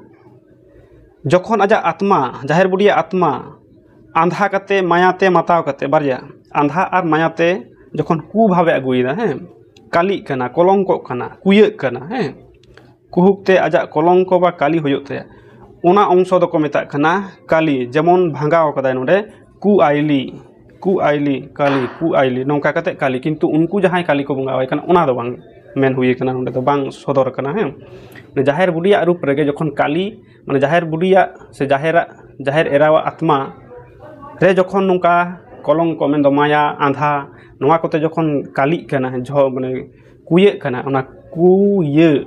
ᱡᱚᱠᱷᱚᱱ ᱟᱡᱟᱜ ᱟᱛᱢᱟ, ᱡᱟᱦᱮᱨ ᱵᱩᱰᱷᱤᱭᱟᱜ ᱟᱛᱢᱟ ᱟᱸᱫᱷᱟ ᱠᱟᱛᱮ ᱢᱟᱭᱟ ᱛᱮ ᱢᱟᱛᱟᱣ ᱠᱟᱛᱮ, ᱵᱟᱨᱭᱟ, ᱟᱸᱫᱷᱟ ᱟᱨ ᱢᱟᱭᱟ ᱛᱮ ᱡᱚᱠᱷᱚᱱ ᱠᱩᱵᱷᱟᱵᱮ ᱟᱹᱜᱩᱭᱮᱫᱟ, ᱦᱮᱸ, ᱠᱟᱞᱤᱜ ᱠᱟᱱᱟ, ᱠᱚᱞᱚᱝᱠᱚᱜ ᱠᱟᱱᱟ, ᱠᱩᱭᱟᱹᱜ ᱠᱟᱱᱟ, ᱦᱮᱸ, ᱠᱩᱦᱩᱠ ᱛᱮ ᱟᱡᱟᱜ ᱠᱚᱞᱚᱝᱠᱚ ᱵᱟ ᱠᱟᱞᱤ ᱦᱩᱭᱩᱜ ᱛᱟᱭᱟ, ᱚᱱᱟ ᱚᱝᱥᱚ ᱫᱚᱠᱚ ᱢᱮᱛᱟᱜ ᱠᱟᱱᱟ ᱠᱟᱞᱤ᱾ ᱡᱮᱢᱚᱱ ᱵᱷᱟᱸᱜᱟᱣ ᱠᱟᱫᱟᱭ ᱱᱚᱰᱮ, ᱠᱩ ᱟᱭᱞᱤ, ᱠᱩ ᱟᱭᱞᱤ, ᱠᱟᱞᱤ, ᱠᱩ ᱟᱭᱞᱤ, ᱱᱚᱝᱠᱟ ᱠᱟᱛᱮ ᱠᱟᱞᱤ᱾ ᱠᱤᱱᱛᱩ ᱩᱱᱠᱩ ᱡᱟᱦᱟᱸᱭ ᱠᱟᱞᱤ ᱠᱚ ᱵᱚᱸᱜᱟ ᱟᱭ ᱠᱟᱱᱟ, ᱚᱱᱟ ᱫᱚ ᱵᱟᱝ ᱢᱮᱱ ᱦᱩᱭ ᱠᱟᱱᱟ, ᱱᱚᱰᱮ ᱫᱚ ᱵᱟᱝ ᱥᱚᱫᱚᱨ ᱠᱟᱱᱟ᱾ ᱦᱮᱸ, ᱡᱟᱦᱮᱨ ᱵᱩᱰᱷᱤᱭᱟᱜ ᱨᱩᱯ ᱨᱮᱜᱮ ᱡᱚᱠᱷᱚᱱ ᱠᱟᱞᱤ, ᱢᱟᱱᱮ ᱡᱟᱦᱮᱨ ᱵᱩᱰᱷᱤᱭᱟᱜ ᱥᱮ ᱡᱟᱦᱮᱨᱟᱜ, ᱡᱟᱦᱮᱨ ᱮᱨᱟᱣᱟᱜ ᱟᱛᱢᱟ ᱨᱮ ᱡᱚᱠᱷᱚᱱ ᱱᱚᱝᱠᱟ ᱠᱚᱞᱚᱝᱠᱚ, ᱢᱮᱱᱫᱚ ᱢᱟᱭᱟ, ᱟᱸᱫᱷᱟ, ᱱᱚᱣᱟ ᱠᱚᱛᱮ ᱡᱚᱠᱷᱚᱱ ᱠᱟᱞᱤᱜ ᱠᱟᱱᱟ, ᱡᱷᱚ ᱢᱟᱱᱮ ᱠᱩᱭᱟᱹᱜ ᱠᱟᱱᱟ, ᱚᱱᱟ ᱠᱩᱭᱟᱹ,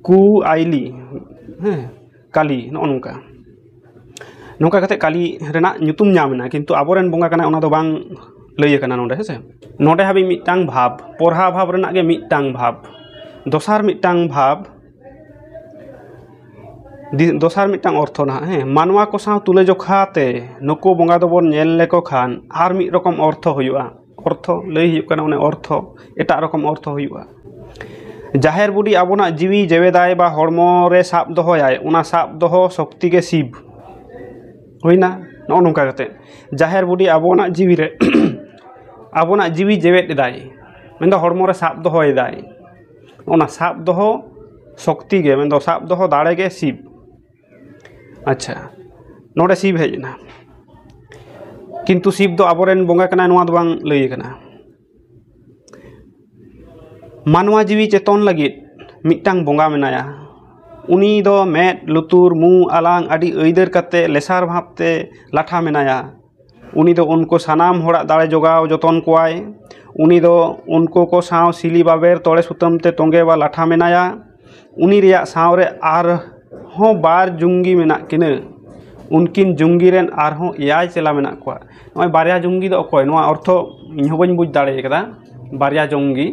ᱠᱩ ᱟᱭᱞᱤ, ᱦᱮᱸ, ᱠᱟᱞᱤ, ᱱᱚᱜᱼᱚ ᱱᱚᱝᱠᱟ᱾ ᱱᱚᱝᱠᱟ ᱠᱟᱛᱮ ᱠᱟᱞᱤ ᱨᱮᱱᱟᱜ ᱧᱩᱛᱩᱢ ᱧᱟᱢ ᱮᱱᱟ, ᱠᱤᱱᱛᱩ ᱟᱵᱚᱨᱮᱱ ᱵᱚᱸᱜᱟ ᱠᱟᱱᱟᱭ, ᱚᱱᱟ ᱫᱚ ᱵᱟᱝ ᱞᱟᱹᱭ ᱟᱠᱟᱱᱟ ᱱᱚᱰᱮ, ᱦᱮᱸ ᱥᱮ᱾ ᱱᱚᱰᱮ ᱦᱟᱹᱵᱤᱡ ᱢᱤᱫᱴᱟᱝ ᱵᱷᱟᱵᱽ, ᱯᱚᱨᱦᱟ ᱵᱷᱟᱵᱽ ᱨᱮᱱᱟᱜ ᱜᱮ ᱢᱤᱫᱴᱟᱝ ᱵᱷᱟᱵᱽ᱾ ᱫᱚᱥᱟᱨ ᱢᱤᱫᱴᱟᱝ ᱵᱷᱟᱵᱽ, ᱫᱤ- ᱫᱚᱥᱟᱨ ᱢᱤᱫᱴᱟᱝ ᱚᱨᱛᱷᱚ ᱱᱟᱦᱟᱜ, ᱦᱮᱸ, ᱢᱟᱱᱣᱟ ᱠᱚ ᱥᱟᱶ ᱛᱩᱞᱟᱹᱡᱚᱠᱷᱟ ᱛᱮ ᱱᱩᱠᱩ ᱵᱚᱸᱜᱟ ᱫᱚᱵᱚᱱ ᱧᱮᱞ ᱞᱮᱠᱚ ᱠᱷᱟᱱ ᱟᱨ ᱢᱤᱫ ᱨᱚᱠᱚᱢ ᱚᱨᱛᱷᱚ ᱦᱩᱭᱩᱜᱼᱟ᱾ ᱚᱨᱛᱷᱚ ᱞᱟᱹᱭ ᱦᱩᱭᱩᱜ ᱠᱟᱱᱟ, ᱚᱱᱮ ᱚᱨᱛᱷᱚ, ᱮᱴᱟᱜ ᱨᱚᱠᱚᱢ ᱚᱨᱛᱷᱚ ᱦᱩᱭᱩᱜᱼᱟ᱾ ᱡᱟᱦᱮᱨ ᱵᱩᱰᱷᱤ ᱟᱵᱚᱱᱟᱜ ᱡᱤᱣᱤ ᱡᱮᱣᱮᱫᱟᱭ ᱵᱟ ᱦᱚᱲᱢᱚ ᱨᱮ ᱥᱟᱵ ᱫᱚᱦᱚᱭᱟᱭ, ᱚᱱᱟ ᱥᱟᱵ ᱫᱚᱦᱚ ᱥᱚᱠᱛᱤ ᱜᱮ ᱥᱤᱵ᱾ ᱦᱩᱭᱱᱟ᱾ ᱱᱚᱜᱼᱚ ᱱᱚᱝᱠᱟ ᱠᱟᱛᱮ ᱡᱟᱦᱮᱨ ᱵᱩᱰᱷᱤ ᱟᱵᱚᱱᱟᱜ ᱡᱤᱣᱤ ᱨᱮ ᱟᱵᱚᱱᱟᱜ ᱡᱤᱣᱤ ᱡᱮᱣᱮᱫ ᱮᱫᱟᱭ, ᱢᱮᱱᱫᱚ ᱦᱚᱲᱢᱚ ᱨᱮ ᱥᱟᱵ ᱫᱚᱦᱚᱭᱮᱫᱟᱭ, ᱚᱱᱟ ᱥᱟᱵ ᱫᱚᱦᱚ ᱥᱚᱠᱛᱤ ᱜᱮ, ᱢᱮᱱᱫᱚ ᱥᱟᱵ ᱫᱚᱦᱚ ᱫᱟᱲᱮ ᱜᱮ ᱥᱤᱵ᱾ ᱟᱪᱪᱷᱟ, ᱱᱚᱰᱮ ᱥᱤᱵ ᱦᱮᱡ ᱮᱱᱟ, ᱠᱤᱱᱛᱩ ᱥᱤᱵ ᱫᱚ ᱟᱵᱚᱨᱮᱱ ᱵᱚᱸᱜᱟ ᱠᱟᱱᱟᱭ, ᱱᱚᱣᱟ ᱫᱚ ᱵᱟᱝ ᱞᱟᱹᱭ ᱟᱠᱟᱱᱟ᱾ ᱢᱟᱱᱣᱟ ᱡᱤᱣᱤ ᱪᱮᱛᱚᱱ ᱞᱟᱹᱜᱤᱫ ᱢᱤᱫᱴᱟᱝ ᱵᱚᱸᱜᱟ ᱢᱮᱱᱟᱭᱟ᱾ ᱩᱱᱤ ᱫᱚ ᱢᱮᱫ, ᱞᱩᱛᱩᱨ, ᱢᱩ, ᱟᱞᱟᱝ ᱟᱹᱰᱤ ᱟᱹᱭᱫᱟᱹᱨ ᱠᱟᱛᱮ ᱞᱮᱥᱟᱨ ᱵᱷᱟᱵᱽᱛᱮ ᱞᱟᱴᱷᱟ ᱢᱮᱱᱟᱭᱟ᱾ ᱩᱱᱤ ᱫᱚ ᱩᱱᱠᱩ ᱥᱟᱱᱟᱢ ᱦᱚᱲᱟᱜ ᱫᱟᱲᱮ ᱡᱚᱜᱟᱣ ᱡᱚᱛᱚᱱ ᱠᱚᱣᱟᱭ᱾ ᱩᱱᱤ ᱫᱚ ᱩᱱᱠᱩ ᱠᱚ ᱥᱟᱶ ᱥᱤᱞᱤ ᱵᱟᱵᱮᱨ ᱛᱚᱲᱮ ᱥᱩᱛᱟᱹᱢ ᱛᱮ ᱛᱚᱸᱜᱮ ᱵᱟ ᱞᱟᱴᱷᱟ ᱢᱮᱱᱟᱭᱟ᱾ ᱩᱱᱤ ᱨᱮᱭᱟᱜ ᱥᱟᱶᱨᱮ ᱟᱨᱦᱚᱸ ᱵᱟᱨ ᱡᱩᱝᱜᱤ ᱢᱮᱱᱟᱜ ᱠᱤᱱᱟᱹ᱾ ᱩᱱᱠᱤᱱ ᱡᱩᱝᱜᱤ ᱨᱮᱱ ᱟᱨᱦᱚᱸ ᱮᱭᱟᱭ ᱪᱮᱞᱟ ᱢᱮᱱᱟᱜ ᱠᱚᱣᱟ᱾ ᱱᱚᱜᱼᱚᱭ ᱵᱟᱨᱭᱟ ᱡᱩᱝᱜᱤ ᱫᱚ ᱚᱠᱚᱭ? ᱱᱚᱣᱟ ᱚᱨᱛᱷᱚ ᱤᱧ ᱦᱚᱸ ᱵᱟᱹᱧ ᱵᱩᱡᱽ ᱫᱟᱲᱮ ᱠᱟᱫᱟ᱾ ᱵᱟᱨᱭᱟ ᱡᱚᱝᱜᱤ,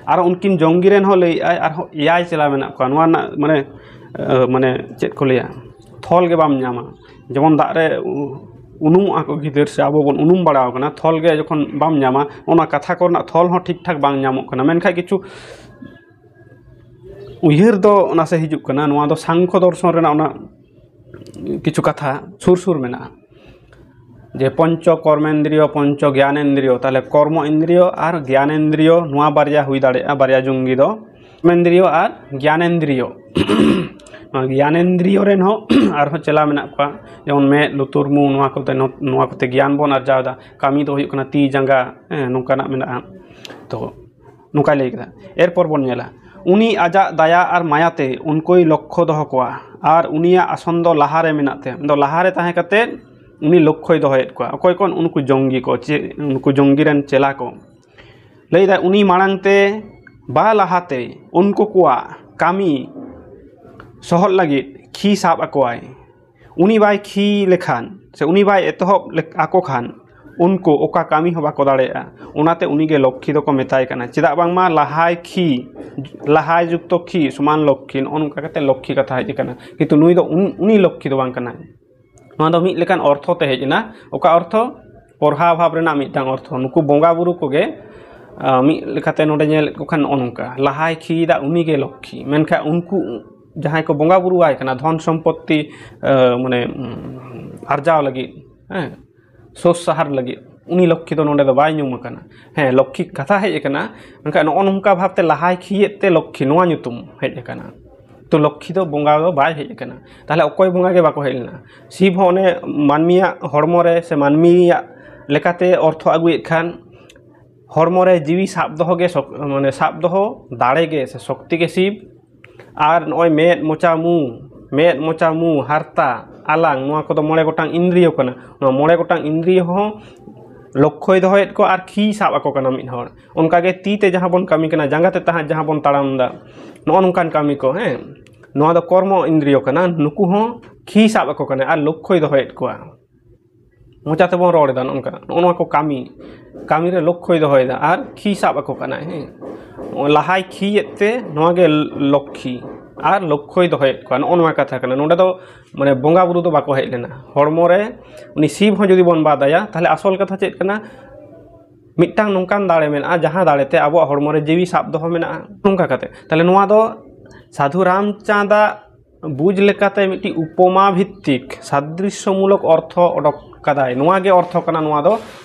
ᱟᱨ ᱩᱱᱠᱤᱱ ᱡᱚᱝᱜᱤ ᱨᱮᱱ ᱦᱚᱸ ᱞᱟᱹᱭᱮᱫᱼᱟᱭ ᱟᱨᱦᱚᱸ ᱮᱭᱟᱭ ᱪᱮᱞᱟ ᱢᱮᱱᱟᱜ ᱠᱚᱣᱟ᱾ ᱱᱚᱣᱟ ᱨᱮᱱᱟᱜ ᱢᱟᱱᱮ ᱢᱟᱱᱮ ᱪᱮᱫ ᱠᱚ ᱞᱟᱹᱭᱟ, ᱛᱷᱚᱞ ᱜᱮ ᱵᱟᱢ ᱧᱟᱢᱟ᱾ ᱡᱮᱢᱚᱱ ᱫᱟᱜ ᱨᱮ ᱩ- ᱩᱱᱩᱢᱚᱜᱼᱟ ᱠᱚ ᱜᱤᱫᱟᱹᱨ, ᱥᱮ ᱟᱵᱚ ᱵᱚᱱ ᱩᱱᱩᱢ ᱵᱟᱲᱟᱣ ᱠᱟᱱᱟ, ᱛᱷᱚᱞ ᱜᱮ ᱡᱚᱠᱷᱚᱱ ᱵᱟᱢ ᱧᱟᱢᱟ, ᱚᱱᱟ ᱠᱟᱛᱷᱟ ᱠᱚᱨᱮᱱᱟᱜ ᱛᱷᱚᱞ ᱦᱚᱸ ᱴᱷᱤᱠ ᱴᱷᱟᱠ ᱵᱟᱝ ᱧᱟᱢᱚᱜ ᱠᱟᱱᱟ᱾ ᱢᱮᱱᱠᱷᱟᱱ ᱠᱤᱪᱷᱩ ᱩᱭᱦᱟᱹᱨ ᱫᱚ ᱱᱟᱥᱮ ᱦᱤᱡᱩᱜ ᱠᱟᱱᱟ, ᱱᱚᱣᱟ ᱫᱚ ᱥᱟᱝᱠᱷᱚ ᱫᱚᱨᱥᱚᱱ ᱨᱮᱱᱟᱜ ᱚᱱᱟ ᱠᱤᱪᱷᱩ ᱠᱟᱛᱷᱟ ᱥᱩᱨ ᱥᱩᱨ ᱢᱮᱱᱟᱜᱼᱟ, ᱡᱮ ᱯᱚᱧᱪᱚ ᱠᱚᱨᱢᱮᱱᱫᱨᱤᱭᱚ, ᱯᱚᱧᱪᱚ ᱜᱮᱭᱟᱱᱮᱱᱫᱨᱤᱭᱚ᱾ ᱛᱟᱦᱚᱞᱮ ᱠᱚᱨᱢᱚ ᱤᱱᱫᱨᱤᱭᱚ ᱟᱨ ᱜᱮᱭᱟᱱᱮᱱᱫᱨᱤᱭᱚ, ᱱᱚᱣᱟ ᱵᱟᱨᱭᱟ ᱦᱩᱭ ᱫᱟᱲᱮᱭᱟᱜᱼᱟ, ᱵᱟᱨᱭᱟ ᱡᱚᱝᱜᱤ ᱫᱚ, ᱠᱚᱨᱢᱮᱱᱫᱨᱤᱭᱚ ᱟᱨ ᱜᱮᱭᱟᱱᱮᱱᱫᱨᱤᱭᱚ᱾ ᱱᱚᱣᱟ ᱜᱮᱭᱟᱱᱮᱱᱫᱨᱤᱭᱚ ᱨᱮᱱ ᱦᱚᱸ ᱟᱨᱦᱚᱸ ᱪᱮᱞᱟ ᱢᱮᱱᱟᱜ ᱠᱚᱣᱟ, ᱡᱮᱢᱚᱱ ᱢᱮᱫ, ᱞᱩᱛᱩᱨ, ᱢᱩ, ᱱᱚᱣᱟ ᱠᱚᱛᱮ, ᱱᱚᱣᱟ ᱠᱚᱛᱮ ᱜᱮᱭᱟᱱ ᱵᱚᱱ ᱟᱨᱡᱟᱣ ᱮᱫᱟ᱾ ᱠᱟᱹᱢᱤ ᱫᱚ ᱦᱩᱭᱩᱜ ᱠᱟᱱᱟ ᱛᱤ, ᱡᱟᱸᱜᱟ, ᱦᱮᱸ, ᱱᱚᱝᱠᱟᱱᱟᱜ ᱢᱮᱱᱟᱜᱼᱟ᱾ ᱛᱚ ᱱᱚᱝᱠᱟᱭ ᱞᱟᱹᱭ ᱠᱮᱫᱟ᱾ ᱮᱨᱯᱚᱨ ᱵᱚᱱ ᱧᱮᱞᱟ, ᱩᱱᱤ ᱟᱡᱟᱜ ᱫᱟᱭᱟ ᱟᱨ ᱢᱟᱭᱟᱛᱮ ᱩᱱᱠᱩᱭ ᱞᱚᱠᱠᱷᱚ ᱫᱚᱦᱚ ᱠᱚᱣᱟ, ᱟᱨ ᱩᱱᱤᱭᱟᱜ ᱟᱥᱚᱱ ᱫᱚ ᱞᱟᱦᱟᱨᱮ ᱢᱮᱱᱟᱜ ᱛᱮ, ᱫᱚ ᱞᱟᱦᱟᱨᱮ ᱛᱟᱦᱮᱸ ᱠᱟᱛᱮ ᱩᱱᱤ ᱞᱚᱠᱠᱷᱚᱭ ᱫᱚᱦᱚᱭᱮᱫ ᱠᱚᱣᱟ᱾ ᱚᱠᱚᱭ ᱠᱚ? ᱩᱱᱠᱩ ᱡᱚᱝᱜᱤ ᱠᱚ, ᱪᱮ ᱩᱱᱠᱩ ᱡᱚᱝᱜᱤ ᱨᱮᱱ ᱪᱮᱞᱟ ᱠᱚ᱾ ᱞᱟᱹᱭᱫᱟᱭ, ᱩᱱᱤ ᱢᱟᱲᱟᱝ ᱛᱮ ᱵᱟ ᱞᱟᱦᱟᱛᱮ ᱩᱱᱠᱩ ᱠᱚᱣᱟᱜ ᱠᱟᱹᱢᱤ ᱥᱚᱦᱚᱫ ᱞᱟᱹᱜᱤᱫ ᱠᱷᱤ ᱥᱟᱵ ᱟᱠᱚᱣᱟᱭ᱾ ᱩᱱᱤ ᱵᱟᱭ ᱠᱷᱤ ᱞᱮᱠᱷᱟᱱ, ᱥᱮ ᱩᱱᱤ ᱵᱟᱭ ᱮᱛᱚᱦᱚᱵ ᱞᱮᱠ- ᱟᱠᱚ ᱠᱷᱟᱱ, ᱩᱱᱠᱩ ᱚᱠᱟ ᱠᱟᱹᱢᱤ ᱦᱚᱸ ᱵᱟᱠᱚ ᱫᱟᱲᱮᱭᱟᱜᱼᱟ᱾ ᱚᱱᱟᱛᱮ ᱩᱱᱤᱜᱮ ᱞᱚᱠᱠᱷᱤ ᱫᱚᱠᱚ ᱢᱮᱛᱟᱭ ᱠᱟᱱᱟ᱾ ᱪᱮᱫᱟᱜ ᱵᱟᱝᱢᱟ ᱞᱟᱦᱟᱭ ᱠᱷᱤ, ᱞᱟᱦᱟᱭ ᱡᱩᱠᱛᱚ ᱠᱷᱤ ᱥᱚᱢᱟᱱ ᱞᱚᱠᱠᱷᱤ, ᱱᱚᱜᱼᱚ ᱱᱚᱝᱠᱟ ᱠᱟᱛᱮ ᱞᱚᱠᱠᱷᱤ ᱠᱟᱛᱷᱟ ᱦᱮᱡ ᱟᱠᱟᱱᱟ᱾ ᱠᱤᱱᱛᱩ ᱱᱩᱭ ᱫᱚ ᱩᱱ- ᱩᱱᱤ ᱞᱚᱠᱠᱷᱤ ᱫᱚ ᱵᱟᱝ ᱠᱟᱱᱟᱭ᱾ ᱱᱚᱣᱟ ᱫᱚ ᱢᱤᱫ ᱞᱮᱠᱟᱱ ᱚᱨᱛᱷᱚ ᱛᱮ ᱦᱮᱡ ᱮᱱᱟ᱾ ᱚᱠᱟ ᱚᱨᱛᱷᱚ? ᱯᱚᱨᱦᱟ ᱵᱷᱟᱵᱽ ᱨᱮᱱᱟᱜ ᱢᱤᱫᱴᱟᱝ ᱚᱨᱛᱷᱚ᱾ ᱱᱩᱠᱩ ᱵᱚᱸᱜᱟ ᱵᱩᱨᱩ ᱠᱚᱜᱮ, ᱟ, ᱢᱤᱫ ᱞᱮᱠᱟᱛᱮ ᱱᱚᱰᱮ ᱧᱮᱞᱮᱫ ᱠᱚ ᱠᱷᱟᱱ ᱱᱚᱜᱼᱚ ᱱᱚᱝᱠᱟ, ᱞᱟᱦᱟᱭ ᱠᱷᱤᱭᱮᱫᱟ, ᱩᱱᱤᱜᱮ ᱞᱚᱠᱠᱷᱤ᱾ ᱢᱮᱱᱠᱷᱟᱱ ᱩᱱᱠᱩ ᱡᱟᱦᱟᱸᱭ ᱠᱚ ᱵᱚᱸᱜᱟ ᱵᱩᱨᱩᱣᱟᱭ ᱠᱟᱱᱟ ᱫᱷᱚᱱ ᱥᱚᱢᱯᱚᱛᱛᱤ, ᱟ, ᱢᱟᱱᱮ, ᱩᱢ, ᱟᱨᱡᱟᱣ ᱞᱟᱹᱜᱤᱫ, ᱦᱮᱸ, ᱥᱳᱥ ᱥᱟᱦᱟᱨ ᱞᱟᱹᱜᱤᱫ, ᱩᱱᱤ ᱞᱚᱠᱠᱷᱤ ᱫᱚ ᱱᱚᱰᱮ ᱫᱚ ᱵᱟᱭ ᱧᱩᱢ ᱟᱠᱟᱱᱟ᱾ ᱦᱮᱸ, ᱞᱚᱠᱠᱷᱤ ᱠᱟᱛᱷᱟ ᱦᱮᱡ ᱟᱠᱟᱱᱟ, ᱢᱮᱱᱠᱷᱟᱱ ᱱᱚᱜᱼᱚ ᱱᱚᱝᱠᱟ ᱵᱷᱟᱵᱽᱛᱮ ᱞᱟᱦᱟᱭ ᱠᱷᱤᱭᱮᱫ ᱛᱮ ᱞᱚᱠᱠᱷᱤ ᱱᱚᱣᱟ ᱧᱩᱛᱩᱢ ᱦᱮᱡ ᱟᱠᱟᱱᱟ᱾ ᱛᱚ ᱞᱚᱠᱠᱷᱤ ᱫᱚ ᱵᱚᱸᱜᱟ ᱫᱚ ᱵᱟᱭ ᱦᱮᱡ ᱟᱠᱟᱱᱟ᱾ ᱛᱟᱦᱚᱞᱮ ᱚᱠᱚᱭ ᱵᱚᱸᱜᱟ ᱜᱮ ᱵᱟᱠᱚ ᱦᱮᱡ ᱞᱮᱱᱟ? ᱥᱤᱵ ᱦᱚᱸ ᱚᱱᱮ ᱢᱟᱹᱱᱢᱤᱭᱟᱜ ᱦᱚᱲᱢᱚ ᱨᱮ ᱥᱮ ᱢᱟᱹᱱᱢᱤᱭᱟᱜ ᱞᱮᱠᱟᱛᱮ ᱚᱨᱛᱷᱚ ᱟᱹᱜᱩᱭᱮᱫ ᱠᱷᱟᱱ, ᱦᱚᱲᱢᱚ ᱨᱮ ᱡᱤᱣᱤ ᱥᱟᱵ ᱫᱚᱦᱚ ᱜᱮ ᱥᱚᱠ-, ᱢᱟᱱᱮ ᱥᱟᱵ ᱫᱚᱦᱚ ᱫᱟᱲᱮ ᱜᱮ ᱥᱮ ᱥᱚᱠᱛᱤ ᱜᱮ ᱥᱤᱵ᱾ ᱟᱨ ᱱᱚᱜᱼᱚᱭ ᱢᱮᱫ, ᱢᱚᱪᱟ, ᱢᱩ, ᱢᱮᱫ, ᱢᱚᱪᱟ, ᱢᱩ, ᱦᱟᱨᱛᱟ, ᱟᱞᱟᱝ, ᱱᱚᱣᱟ ᱠᱚᱫᱚ ᱢᱚᱬᱮ ᱜᱚᱴᱟᱝ ᱤᱱᱫᱨᱤᱭᱚ ᱠᱟᱱᱟ᱾ ᱱᱚᱣᱟ ᱢᱚᱬᱮ ᱜᱚᱴᱟᱝ ᱤᱱᱫᱨᱤᱭᱚ ᱦᱚᱸ ᱞᱚᱠᱠᱷᱚᱭ ᱫᱚᱦᱚᱭᱮᱫ ᱠᱚᱣᱟ ᱟᱨ ᱠᱷᱤᱭ ᱥᱟᱵ ᱟᱠᱚ ᱠᱟᱱᱟ ᱢᱤᱫ ᱦᱚᱲ᱾ ᱚᱱᱠᱟᱜᱮ ᱛᱤ ᱛᱮ ᱡᱟᱦᱟᱸ ᱵᱚᱱ ᱠᱟᱹᱢᱤ ᱠᱟᱱᱟ, ᱡᱟᱸᱜᱟ ᱛᱮ ᱛᱟᱦᱮᱸ ᱡᱟᱦᱟᱸ ᱵᱚᱱ ᱛᱟᱲᱟᱢ ᱮᱫᱟ, ᱱᱚᱜᱼᱚ ᱱᱚᱝᱠᱟᱱ ᱠᱟᱹᱢᱤ ᱠᱚ, ᱦᱮᱸ, ᱱᱚᱣᱟ ᱫᱚ ᱠᱚᱨᱢᱚ ᱤᱱᱫᱨᱤᱭᱚ ᱠᱟᱱᱟ᱾ ᱱᱩᱠᱩ ᱦᱚᱸ ᱠᱷᱤᱭ ᱥᱟᱵ ᱟᱠᱚ ᱠᱟᱱᱟ ᱟᱨ ᱞᱚᱠᱠᱷᱚᱭ ᱫᱚᱦᱚᱭᱮᱫ ᱠᱚᱣᱟ᱾ ᱢᱚᱪᱟ ᱛᱮᱵᱚᱱ ᱨᱚᱲ ᱮᱫᱟ, ᱱᱚᱜᱼᱚ ᱱᱚᱝᱠᱟ, ᱱᱚᱜᱼᱚ ᱱᱚᱣᱟ ᱠᱚ ᱠᱟᱹᱢᱤ, ᱠᱟᱹᱢᱤ ᱨᱮ ᱞᱚᱠᱠᱷᱚᱭ ᱫᱚᱦᱚᱭᱮᱫᱟ ᱟᱨ ᱠᱷᱤᱭ ᱥᱟᱵ ᱟᱠᱚ ᱠᱟᱱᱟᱭ, ᱦᱮᱸ, ᱱᱚᱜᱼᱚᱭ ᱞᱟᱦᱟᱭ ᱠᱷᱤᱭᱮᱫ ᱛᱮ ᱱᱚᱣᱟ ᱜᱮ ᱞᱚᱠᱠᱷᱤ᱾ ᱟᱨ ᱞᱚᱠᱠᱷᱚᱭ ᱫᱚᱦᱚᱭᱮᱫ ᱠᱚᱣᱟ᱾ ᱱᱚᱜᱼᱚ ᱱᱚᱣᱟ ᱠᱟᱛᱷᱟ ᱠᱟᱱᱟ᱾ ᱱᱚᱰᱮ ᱫᱚ ᱢᱟᱱᱮ ᱵᱚᱸᱜᱟ ᱵᱩᱨᱩ ᱫᱚ ᱵᱟᱠᱚ ᱦᱮᱡ ᱞᱮᱱᱟ᱾ ᱦᱚᱲᱢᱚ ᱨᱮ ᱩᱱᱤ ᱥᱤᱵ ᱦᱚᱸ ᱡᱩᱫᱤ ᱵᱚᱱ ᱵᱟᱫᱟᱭᱟ, ᱛᱟᱦᱚᱞᱮ ᱟᱥᱚᱞ ᱠᱟᱛᱷᱟ ᱪᱮᱫ ᱠᱟᱱᱟ? ᱢᱤᱫᱴᱟᱝ ᱱᱚᱝᱠᱟᱱ ᱫᱟᱲᱮ ᱢᱮᱱᱟᱜᱼᱟ, ᱡᱟᱦᱟᱸ ᱫᱟᱲᱮᱛᱮ ᱟᱵᱚᱣᱟᱜ ᱦᱚᱲᱢᱚ ᱨᱮ ᱡᱤᱣᱤ ᱥᱟᱵ ᱫᱚᱦᱚ ᱢᱮᱱᱟᱜᱼᱟ᱾ ᱱᱚᱝᱠᱟ ᱠᱟᱛᱮ, ᱛᱟᱦᱚᱞᱮ ᱱᱚᱣᱟ ᱫᱚ ᱥᱟᱫᱷᱩ ᱨᱟᱢᱪᱟᱸᱫᱟᱜ ᱵᱩᱡᱽ ᱞᱮᱠᱟᱛᱮ ᱢᱤᱫᱴᱤᱡ ᱩᱯᱚᱢᱟ ᱵᱷᱤᱛᱛᱤᱠ ᱥᱟᱫᱨᱤᱥᱥᱚᱢᱩᱞᱚᱠ ᱚᱨᱛᱷᱚ ᱚᱰᱚᱠ ᱠᱟᱫᱟᱭ᱾ ᱱᱚᱣᱟ ᱜᱮ ᱚᱨᱛᱷᱚ ᱠᱟᱱᱟ, ᱱᱚᱣᱟ ᱫᱚ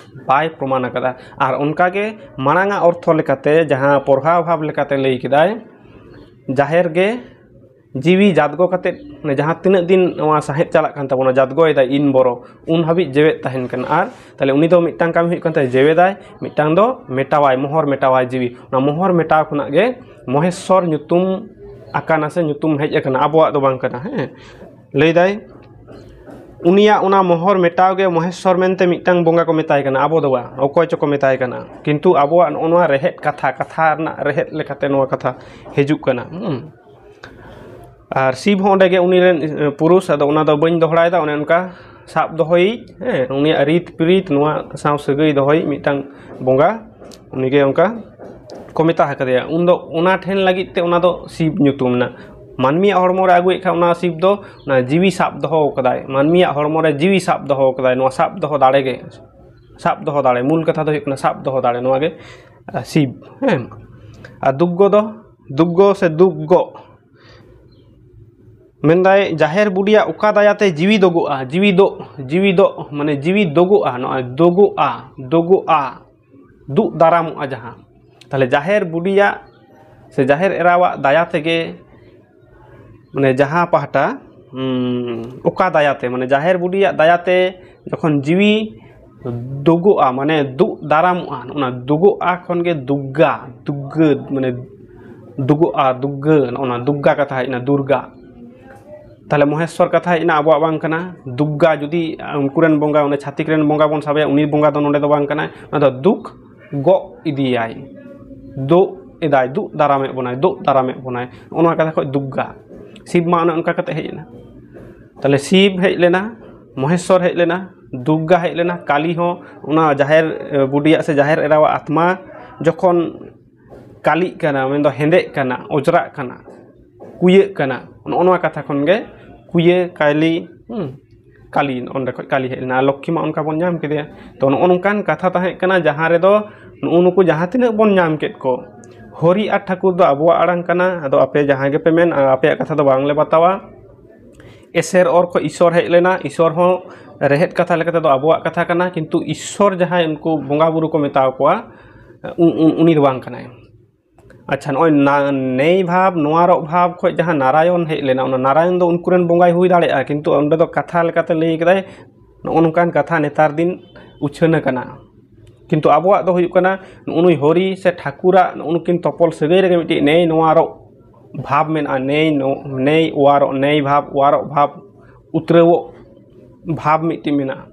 ᱵᱟᱭ ᱯᱨᱚᱢᱟᱱ ᱟᱠᱟᱫᱟ᱾ ᱟᱨ ᱚᱱᱠᱟᱜᱮ ᱢᱟᱲᱟᱝᱟᱜ ᱚᱨᱛᱷᱚ ᱞᱮᱠᱟᱛᱮ, ᱡᱟᱦᱟᱸ ᱯᱚᱨᱦᱟᱣ ᱵᱷᱟᱵᱽ ᱞᱮᱠᱟᱛᱮ ᱞᱟᱹᱭ ᱠᱮᱫᱟᱭ, ᱡᱟᱦᱮᱨ ᱜᱮ ᱡᱤᱣᱤ ᱡᱟᱫᱽᱜᱚ ᱠᱟᱛᱮᱫ, ᱢᱟᱱᱮ ᱡᱟᱦᱟᱸ ᱛᱤᱱᱟᱹᱜ ᱫᱤᱱ ᱱᱚᱣᱟ ᱥᱟᱦᱮᱫ ᱪᱟᱞᱟᱜ ᱠᱟᱱ ᱛᱟᱵᱚᱱᱟ, ᱡᱟᱫᱽᱜᱚᱭᱮᱫᱟᱭ ᱤᱱ ᱵᱚᱨᱚ, ᱩᱱ ᱦᱟᱹᱵᱤᱡ ᱡᱮᱣᱮᱫ ᱛᱟᱦᱮᱱ ᱠᱟᱱᱟ᱾ ᱟᱨ ᱛᱟᱦᱞᱮ ᱩᱱᱤ ᱫᱚ ᱢᱤᱫᱴᱟᱝ ᱠᱟᱹᱢᱤ ᱦᱩᱭᱩᱜ ᱠᱟᱱ ᱛᱟᱭᱟ, ᱡᱮᱣᱮᱫᱟᱭ, ᱢᱤᱫᱴᱟᱝ ᱫᱚ ᱢᱮᱴᱟᱣᱟᱭ, ᱢᱚᱦᱚᱨ ᱢᱮᱴᱟᱣᱟᱭ ᱡᱤᱣᱤ᱾ ᱚᱱᱟ ᱢᱚᱦᱚᱨ ᱢᱮᱴᱟᱣ ᱠᱷᱚᱱᱟᱜ ᱜᱮ ᱢᱚᱦᱮᱥᱥᱚᱨ ᱧᱩᱛᱩᱢ ᱟᱠᱟᱱᱟ ᱥᱮ ᱧᱩᱛᱩᱢ ᱦᱮᱡ ᱟᱠᱟᱱᱟ, ᱟᱵᱚᱣᱟᱜ ᱫᱚ ᱵᱟᱝ ᱠᱟᱱᱟ᱾ ᱦᱮᱸ, ᱞᱟᱹᱭᱫᱟᱭ, ᱩᱱᱤᱭᱟᱜ ᱚᱱᱟ ᱢᱚᱦᱚᱨ ᱢᱮᱴᱟᱣ ᱜᱮ ᱢᱚᱦᱮᱥᱥᱚᱨ ᱢᱮᱱᱛᱮ ᱢᱤᱫᱴᱟᱝ ᱵᱚᱸᱜᱟ ᱠᱚ ᱢᱮᱛᱟᱭ ᱠᱟᱱᱟ, ᱟᱵᱚ ᱫᱚ ᱵᱟᱝ, ᱚᱠᱚᱭ ᱪᱚᱠᱚ ᱢᱮᱛᱟᱭ ᱠᱟᱱᱟ᱾ ᱠᱤᱱᱛᱩ ᱟᱵᱚᱣᱟᱜ ᱱᱚᱜᱼᱚ ᱱᱚᱣᱟ ᱨᱮᱦᱮᱫ ᱠᱟᱛᱷᱟ, ᱠᱟᱛᱷᱟ ᱨᱮᱱᱟᱜ ᱨᱮᱦᱮᱫ ᱞᱮᱠᱟᱛᱮ ᱱᱚᱣᱟ ᱠᱟᱛᱷᱟ ᱦᱤᱡᱩᱜ ᱠᱟᱱᱟ᱾ ᱦᱩᱸ᱾ ᱟᱨ ᱥᱤᱵ ᱦᱚᱸ ᱚᱸᱰᱮ ᱜᱮ ᱩᱱᱤ ᱨᱮᱱ, ᱮ, ᱯᱩᱨᱩᱥ, ᱟᱫᱚ ᱚᱱᱟ ᱫᱚ ᱵᱟᱹᱧ ᱫᱚᱦᱲᱟᱭᱮᱫᱟ, ᱚᱱᱮ ᱚᱱᱠᱟ ᱥᱟᱵ ᱫᱚᱦᱚᱭᱤᱡ, ᱦᱮᱸ, ᱩᱱᱤᱭᱟᱜ ᱨᱤᱛ ᱯᱤᱨᱤᱛ, ᱱᱚᱣᱟ ᱥᱟᱶ ᱥᱟᱹᱜᱟᱹᱭ ᱫᱚᱦᱚᱭᱤᱡ ᱢᱤᱫᱴᱟᱝ ᱵᱚᱸᱜᱟ, ᱩᱱᱤᱜᱮ ᱚᱱᱠᱟ ᱠᱚ ᱢᱮᱛᱟ ᱟᱠᱟᱫᱮᱭᱟ᱾ ᱩᱱᱫᱚ ᱚᱱᱟ ᱴᱷᱮᱱ ᱞᱟᱹᱜᱤᱫ ᱛᱮ ᱚᱱᱟ ᱫᱚ ᱥᱤᱵ ᱧᱩᱛᱩᱢ ᱮᱱᱟ᱾ ᱢᱟᱹᱱᱢᱤᱭᱟᱜ ᱦᱚᱲᱢᱚ ᱨᱮ ᱟᱹᱜᱩᱭᱮᱫ ᱠᱷᱟᱱ ᱚᱱᱟ ᱥᱤᱵ ᱫᱚ ᱚᱱᱟ ᱡᱤᱣᱤ ᱥᱟᱵ ᱫᱚᱦᱚ ᱠᱟᱫᱟᱭ, ᱢᱟᱹᱱᱢᱤᱭᱟᱜ ᱦᱚᱲᱢᱚ ᱨᱮ ᱡᱤᱣᱤ ᱥᱟᱵ ᱫᱚᱦᱚ ᱠᱟᱫᱟᱭ, ᱱᱚᱣᱟ ᱥᱟᱵ ᱫᱚᱦᱚ ᱫᱟᱲᱮ ᱜᱮ, ᱥᱟᱵ ᱫᱚᱦᱚ ᱫᱟᱲᱮ, ᱢᱩᱞ ᱠᱟᱛᱷᱟ ᱫᱚ ᱦᱩᱭᱩᱜ ᱠᱟᱱᱟ ᱥᱟᱵ ᱫᱚᱦᱚ ᱫᱟᱲᱮ, ᱱᱚᱣᱟ ᱜᱮ, ᱟᱨ, ᱥᱤᱵ, ᱦᱮᱸ᱾ ᱟᱨ ᱫᱩᱜᱽᱜᱚ ᱫᱚ, ᱫᱩᱜᱽᱜᱚ ᱥᱮ ᱫᱩᱜᱽᱜᱚ ᱢᱮᱱᱫᱟᱭ, ᱡᱟᱦᱮᱨ ᱵᱩᱰᱤᱭᱟᱜ ᱚᱠᱟ ᱫᱟᱭᱟᱛᱮ ᱡᱤᱣᱤ ᱫᱚᱜᱚᱜᱼᱟ? ᱡᱤᱣᱤ ᱫᱚᱜ, ᱡᱤᱣᱤ ᱫᱚᱜ, ᱢᱟᱱᱮ ᱡᱤᱣᱤ ᱫᱚᱜᱚᱜᱼᱟ, ᱱᱚᱜᱼᱚᱭ ᱫᱚᱜᱚᱜᱼᱟ, ᱫᱚᱜᱚᱜᱼᱟ, ᱫᱩᱜ ᱫᱟᱨᱟᱢᱚᱜᱼᱟ ᱡᱟᱦᱟᱸ᱾ ᱛᱟᱦᱞᱮ ᱡᱟᱦᱮᱨ ᱵᱩᱰᱤᱭᱟᱜ ᱥᱮ ᱡᱟᱦᱮᱨ ᱮᱨᱟᱣᱟᱜ ᱫᱟᱭᱟ ᱛᱮᱜᱮ, ᱢᱟᱱᱮ ᱡᱟᱦᱟᱸ ᱯᱟᱦᱴᱟ, ᱩᱸ, ᱚᱠᱟ ᱫᱟᱭᱟᱛᱮ, ᱢᱟᱱᱮ ᱡᱟᱦᱮᱨ ᱵᱩᱰᱤᱭᱟᱜ ᱫᱟᱭᱟᱛᱮ ᱡᱚᱠᱷᱚᱱ ᱡᱤᱣᱤ ᱫᱩᱜᱚᱜᱼᱟ, ᱢᱟᱱᱮ ᱫᱩᱜ ᱫᱟᱨᱟᱢᱚᱜᱼᱟ, ᱚᱱᱟ ᱫᱩᱜᱚᱜᱼᱟ ᱠᱷᱚᱱ ᱜᱮ ᱫᱩᱜᱽᱜᱟ, ᱫᱩᱜᱽᱜᱟᱹ, ᱢᱟᱱᱮ ᱫᱩᱜᱚᱜᱼᱟ, ᱫᱩᱜᱽᱜᱟᱹ, ᱱᱚᱜᱼᱚ ᱱᱟ ᱫᱩᱜᱽᱜᱟ ᱠᱟᱛᱷᱟ ᱦᱮᱡ ᱮᱱᱟ, ᱫᱩᱨᱜᱟ᱾ ᱛᱟᱦᱞᱮ ᱢᱚᱦᱮᱥᱥᱚᱨ ᱠᱟᱛᱷᱟ ᱦᱮᱡ ᱮᱱᱟ, ᱟᱵᱚᱣᱟᱜ ᱵᱟᱝ ᱠᱟᱱᱟ᱾ ᱫᱩᱜᱽᱜᱟ ᱡᱩᱫᱤ ᱩᱱᱠᱩ ᱨᱮᱱ ᱵᱚᱸᱜᱟ, ᱚᱱᱮ ᱪᱷᱟᱹᱛᱤᱠ ᱨᱮᱱ ᱵᱚᱸᱜᱟ ᱵᱚᱱ ᱥᱟᱵᱮᱭᱟ, ᱩᱱᱤ ᱵᱚᱸᱜᱟ ᱫᱚ ᱱᱚᱰᱮ ᱫᱚ ᱵᱟᱝ ᱠᱟᱱᱟᱭ, ᱚᱱᱟ ᱫᱚ ᱫᱩᱠ ᱜᱚᱜ ᱤᱫᱤᱭᱟᱭ, ᱫᱩᱜ ᱮᱫᱟᱭ, ᱫᱩᱜ ᱫᱟᱨᱟᱢᱮᱫ ᱵᱚᱱᱟᱭ, ᱫᱩᱜ ᱫᱟᱨᱟᱢᱮᱫ ᱵᱚᱱᱟᱭ, ᱱᱚᱜᱼᱚ ᱱᱚᱣᱟ ᱠᱟᱛᱷᱟ ᱠᱷᱚᱱ ᱫᱩᱜᱽᱜᱟ᱾ ᱥᱤᱵ ᱢᱟ ᱚᱱᱮ ᱚᱱᱠᱟ ᱠᱟᱛᱮ ᱦᱮᱡ ᱮᱱᱟ᱾ ᱛᱟᱦᱞᱮ ᱥᱤᱵ ᱦᱮᱡ ᱞᱮᱱᱟ, ᱢᱚᱦᱮᱥᱥᱚᱨ ᱦᱮᱡ ᱞᱮᱱᱟ, ᱫᱩᱨᱜᱟ ᱦᱮᱡ ᱞᱮᱱᱟ, ᱠᱟᱞᱤ ᱦᱚᱸ ᱚᱱᱟ ᱡᱟᱦᱮᱨ, ᱮ, ᱵᱩᱰᱤᱭᱟᱜ ᱥᱮ ᱡᱟᱦᱮᱨ ᱮᱨᱟᱣᱟᱜ ᱟᱛᱢᱟ ᱡᱚᱠᱷᱚᱱ ᱠᱟᱞᱤᱜ ᱠᱟᱱᱟ, ᱢᱮᱱᱫᱚ ᱦᱮᱸᱫᱮᱜ ᱠᱟᱱᱟ, ᱚᱡᱽᱨᱟᱜ ᱠᱟᱱᱟ, ᱠᱩᱭᱟᱹᱜ ᱠᱟᱱᱟ, ᱱᱚᱜᱼᱚ ᱱᱚᱣᱟ ᱠᱟᱛᱷᱟ ᱠᱷᱚᱱ ᱜᱮ ᱠᱩᱭᱟᱹ ᱠᱟᱹᱞᱤ, ᱦᱩᱸ, ᱠᱟᱹᱞᱤ, ᱚᱸᱰᱮ ᱠᱷᱚᱱ ᱠᱟᱹᱞᱤ ᱦᱮᱡ ᱞᱮᱱᱟ, ᱟᱨ ᱞᱚᱠᱠᱷᱤ ᱢᱟ ᱚᱱᱠᱟ ᱵᱚᱱ ᱧᱟᱢ ᱠᱮᱫᱮᱭᱟ᱾ ᱛᱚ ᱱᱚᱜᱼᱚ ᱱᱚᱝᱠᱟᱱ ᱠᱟᱛᱷᱟ ᱛᱟᱦᱮᱸ ᱠᱟᱱᱟ, ᱡᱟᱦᱟᱸ ᱨᱮᱫᱚ ᱱᱩᱜᱼᱩ ᱱᱩᱠᱩ ᱡᱟᱦᱟᱸ ᱛᱤᱱᱟᱹᱜ ᱵᱚᱱ ᱧᱟᱢ ᱠᱮᱫ ᱠᱚ, ᱦᱚᱨᱤ ᱟᱨ ᱴᱷᱟᱹᱠᱩᱨ ᱫᱚ ᱟᱵᱚᱣᱟᱜ ᱟᱲᱟᱝ ᱠᱟᱱᱟ, ᱟᱫᱚ ᱟᱯᱮ ᱡᱟᱦᱟᱸ ᱜᱮᱯᱮ ᱢᱮᱱ, ᱟᱯᱮᱭᱟᱜ ᱠᱟᱛᱷᱟ ᱫᱚ ᱵᱟᱝᱞᱮ ᱵᱟᱛᱟᱣᱟ᱾ ᱮᱥᱮᱨ ᱚᱨ ᱠᱷᱚᱱ ᱤᱥᱚᱨ ᱦᱮᱡ ᱞᱮᱱᱟ, ᱤᱥᱚᱨ ᱦᱚᱸ ᱨᱮᱦᱮᱫ ᱠᱟᱛᱷᱟ ᱞᱮᱠᱟ ᱛᱮᱫᱚ ᱟᱵᱚᱣᱟᱜ ᱠᱟᱛᱷᱟ ᱠᱟᱱᱟ, ᱠᱤᱱᱛᱩ ᱤᱥᱚᱨ ᱡᱟᱦᱟᱸᱭ ᱩᱱᱠᱩ ᱵᱚᱸᱜᱟ ᱵᱩᱨᱩ ᱠᱚ ᱢᱮᱛᱟᱣ ᱠᱚᱣᱟ, ᱩ-, ᱩ-, ᱩᱱᱤ ᱫᱚ ᱵᱟᱝ ᱠᱟᱱᱟᱭ᱾ ᱟᱪᱪᱷᱟ, ᱱᱚᱜᱼᱚᱭ ᱱᱟ-, ᱱᱮᱭ ᱵᱷᱟᱵᱽ, ᱱᱚᱣᱟᱨᱚᱜ ᱵᱷᱟᱵᱽ ᱠᱷᱚᱱ ᱡᱟᱦᱟᱸ ᱱᱟᱨᱟᱭᱚᱱ ᱦᱮᱡ ᱞᱮᱱᱟ, ᱚᱱᱟ ᱱᱟᱨᱟᱭᱚᱱ ᱫᱚ ᱩᱱᱠᱩ ᱨᱮᱱ ᱵᱚᱸᱜᱟᱭ ᱦᱩᱭ ᱫᱟᱲᱮᱭᱟᱜᱼᱟ, ᱠᱤᱱᱛᱩ ᱚᱸᱰᱮ ᱫᱚ ᱠᱟᱛᱷᱟ ᱞᱮᱠᱟᱛᱮ ᱞᱟᱹᱭ ᱠᱮᱫᱟᱭ, ᱱᱚᱜᱼᱚ ᱱᱚᱝᱠᱟᱱ ᱠᱟᱛᱷᱟ ᱱᱮᱛᱟᱨ ᱫᱤᱱ ᱩᱪᱷᱟᱹᱱ ᱟᱠᱟᱱᱟ᱾ ᱠᱤᱱᱛᱩ ᱟᱵᱚᱣᱟᱜ ᱫᱚ ᱦᱩᱭᱩᱜ ᱠᱟᱱᱟ, ᱱᱩᱜᱼᱩ ᱱᱩᱭ ᱦᱚᱨᱤ ᱥᱮ ᱴᱷᱟᱹᱠᱩᱨᱟᱜ ᱱᱩᱜᱼᱩ ᱱᱩᱠᱤᱱ ᱛᱚᱯᱚᱞ ᱥᱟᱹᱜᱟᱹᱭ ᱨᱮᱜᱮ ᱢᱤᱫᱴᱤᱡ ᱱᱮᱭ ᱱᱚᱣᱟᱨᱚᱜ ᱵᱷᱟᱵᱽ ᱢᱮᱱᱟᱜᱼᱟ, ᱱᱮᱭ ᱱᱚ-, ᱱᱮᱭ ᱚᱣᱟᱨᱚᱜ, ᱱᱮᱭ ᱵᱷᱟᱵᱽ, ᱚᱣᱟᱨᱚᱜ ᱵᱷᱟᱵᱽ, ᱩᱛᱨᱟᱹᱣᱚᱜ ᱵᱷᱟᱵᱽ ᱢᱤᱫᱴᱤᱡ ᱢᱮᱱᱟᱜᱼᱟ᱾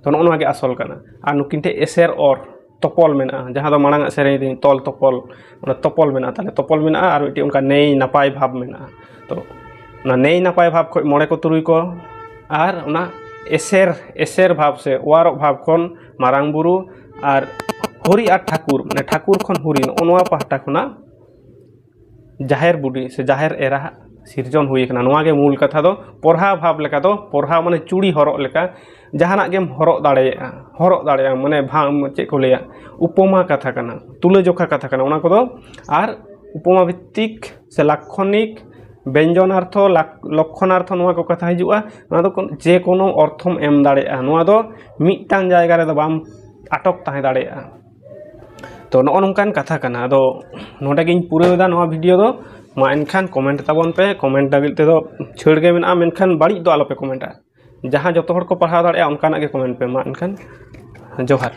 ᱛᱚ ᱱᱚᱜᱼᱚ ᱱᱚᱣᱟ ᱜᱮ ᱟᱥᱚᱞ ᱠᱟᱱᱟ᱾ ᱟᱨ ᱱᱩᱠᱤᱱ ᱴᱷᱮᱱ ᱮᱥᱮᱨ ᱚᱨ ᱛᱚᱯᱚᱞ ᱢᱮᱱᱟᱜᱼᱟ, ᱡᱟᱦᱟᱸ ᱫᱚ ᱢᱟᱲᱟᱝ ᱟᱜ ᱥᱮᱨᱮᱧ ᱨᱮ ᱛᱚᱞ ᱛᱚᱯᱚᱞ, ᱚᱱᱟ ᱛᱚᱯᱚᱞ ᱢᱮᱱᱟᱜᱼᱟ, ᱛᱟᱦᱞᱮ ᱛᱚᱯᱚᱞ ᱢᱮᱱᱟᱜᱼᱟ, ᱟᱨ ᱢᱤᱫᱴᱤᱡ ᱚᱱᱠᱟ ᱱᱮᱭ ᱱᱟᱯᱟᱭ ᱵᱷᱟᱵᱽ ᱢᱮᱱᱟᱜᱼᱟ᱾ ᱛᱚ ᱚᱱᱟ ᱱᱮᱭ ᱱᱟᱯᱟᱭ ᱵᱷᱟᱵᱽ ᱠᱷᱚᱱ ᱢᱚᱬᱮ ᱠᱚ ᱛᱩᱨᱩᱭ ᱠᱚ, ᱟᱨ ᱚᱱᱟ ᱮᱥᱮᱨ, ᱮᱥᱮᱨ ᱵᱷᱟᱵᱽ ᱥᱮ ᱚᱣᱟᱨᱚᱜ ᱵᱷᱟᱵᱽ ᱠᱷᱚᱱ ᱢᱟᱨᱟᱝ ᱵᱩᱨᱩ, ᱟᱨ ᱦᱚᱨᱤ ᱟᱨ ᱴᱷᱟᱹᱠᱩᱨ, ᱢᱟᱱᱮ ᱴᱷᱟᱹᱠᱩᱨ ᱠᱷᱚᱱ ᱦᱚᱨᱤ, ᱱᱚᱜᱼᱚ ᱱᱚᱣᱟ ᱯᱟᱦᱴᱟ ᱠᱷᱚᱱᱟᱜ ᱡᱟᱦᱮᱨ ᱵᱩᱰᱷᱤ ᱥᱮ ᱡᱟᱦᱮᱨ ᱮᱨᱟ ᱥᱤᱨᱡᱚᱱ ᱦᱩᱭ ᱟᱠᱟᱱᱟ᱾ ᱱᱚᱣᱟ ᱜᱮ ᱢᱩᱞ ᱠᱟᱛᱷᱟ ᱫᱚ᱾ ᱯᱚᱨᱦᱟ ᱵᱷᱟᱵᱽ ᱞᱮᱠᱟ ᱫᱚ, ᱯᱚᱨᱦᱟ ᱢᱟᱱᱮ ᱪᱩᱲᱤ ᱦᱚᱨᱚᱜ ᱞᱮᱠᱟ, ᱡᱟᱦᱟᱱᱟᱜ ᱜᱮᱢ ᱦᱚᱨᱚᱜ ᱫᱟᱲᱮᱭᱟᱜᱼᱟ, ᱦᱚᱨᱚᱜ ᱫᱟᱲᱮᱭᱟᱜᱼᱟ, ᱢᱟᱱᱮ ᱵᱷᱟ-, ᱪᱮᱫ ᱠᱚ ᱞᱟᱹᱭᱟ, ᱩᱯᱚᱢᱟ ᱠᱟᱛᱷᱟ ᱠᱟᱱᱟ, ᱛᱩᱞᱟᱹᱡᱚᱠᱷᱟ ᱠᱟᱛᱷᱟ ᱠᱟᱱᱟ ᱚᱱᱟ ᱠᱚᱫᱚ᱾ ᱟᱨ ᱩᱯᱚᱢᱟ ᱵᱷᱤᱛᱛᱤᱠ ᱥᱮ ᱞᱟᱠᱷᱚᱱᱤᱠ, ᱵᱮᱧᱡᱚᱱᱟᱨᱛᱷᱚ, ᱞᱟᱠ-, ᱞᱚᱠᱠᱷᱚᱱᱟᱨᱛᱷᱚ, ᱱᱚᱣᱟ ᱠᱚ ᱠᱟᱛᱷᱟ ᱦᱤᱡᱩᱜᱼᱟ᱾ ᱱᱚᱣᱟ ᱫᱚ ᱠᱚᱱ-, ᱡᱮ ᱠᱳᱱᱳ ᱚᱨᱛᱷᱚᱢ ᱮᱢ ᱫᱟᱲᱮᱭᱟᱜᱼᱟ, ᱱᱚᱣᱟ ᱫᱚ ᱢᱤᱫᱴᱟᱝ ᱡᱟᱭᱜᱟ ᱨᱮᱫᱚ ᱵᱟᱢ ᱟᱴᱚᱠ ᱛᱟᱦᱮᱸ ᱫᱟᱲᱮᱭᱟᱜᱼᱟ᱾ ᱛᱚ ᱱᱚᱜᱼᱚ ᱱᱚᱝᱠᱟᱱ ᱠᱟᱛᱷᱟ ᱠᱟᱱᱟ᱾ ᱟᱫᱚ ᱱᱚᱰᱮ ᱜᱤᱧ ᱯᱩᱨᱟᱹᱣ ᱮᱫᱟ ᱱᱚᱣᱟ ᱵᱷᱤᱰᱤᱭᱳ ᱫᱚ᱾ ᱢᱟ ᱮᱱᱠᱷᱟᱱ ᱠᱚᱢᱮᱱᱴ ᱛᱟᱵᱚᱱ ᱯᱮ, ᱠᱚᱢᱮᱱᱴ ᱞᱟᱹᱜᱤᱫ ᱛᱮᱫᱚ ᱪᱷᱟᱹᱲ ᱜᱮ ᱢᱮᱱᱟᱜᱼᱟ, ᱢᱮᱱᱠᱷᱟᱱ ᱵᱟᱹᱲᱤᱡ ᱫᱚ ᱟᱞᱚᱯᱮ ᱠᱚᱢᱮᱱᱴᱟ᱾ ᱡᱟᱦᱟᱸ ᱡᱚᱛᱚ ᱦᱚᱲ ᱠᱚ ᱯᱟᱲᱦᱟᱣ ᱫᱟᱲᱮᱭᱟᱜᱼᱟ ᱚᱱᱠᱟᱱᱟᱜ ᱜᱮ ᱠᱚᱢᱮᱱᱴ ᱯᱮ᱾ ᱢᱟ ᱮᱱᱠᱷᱟᱱ ᱡᱚᱦᱟᱨ᱾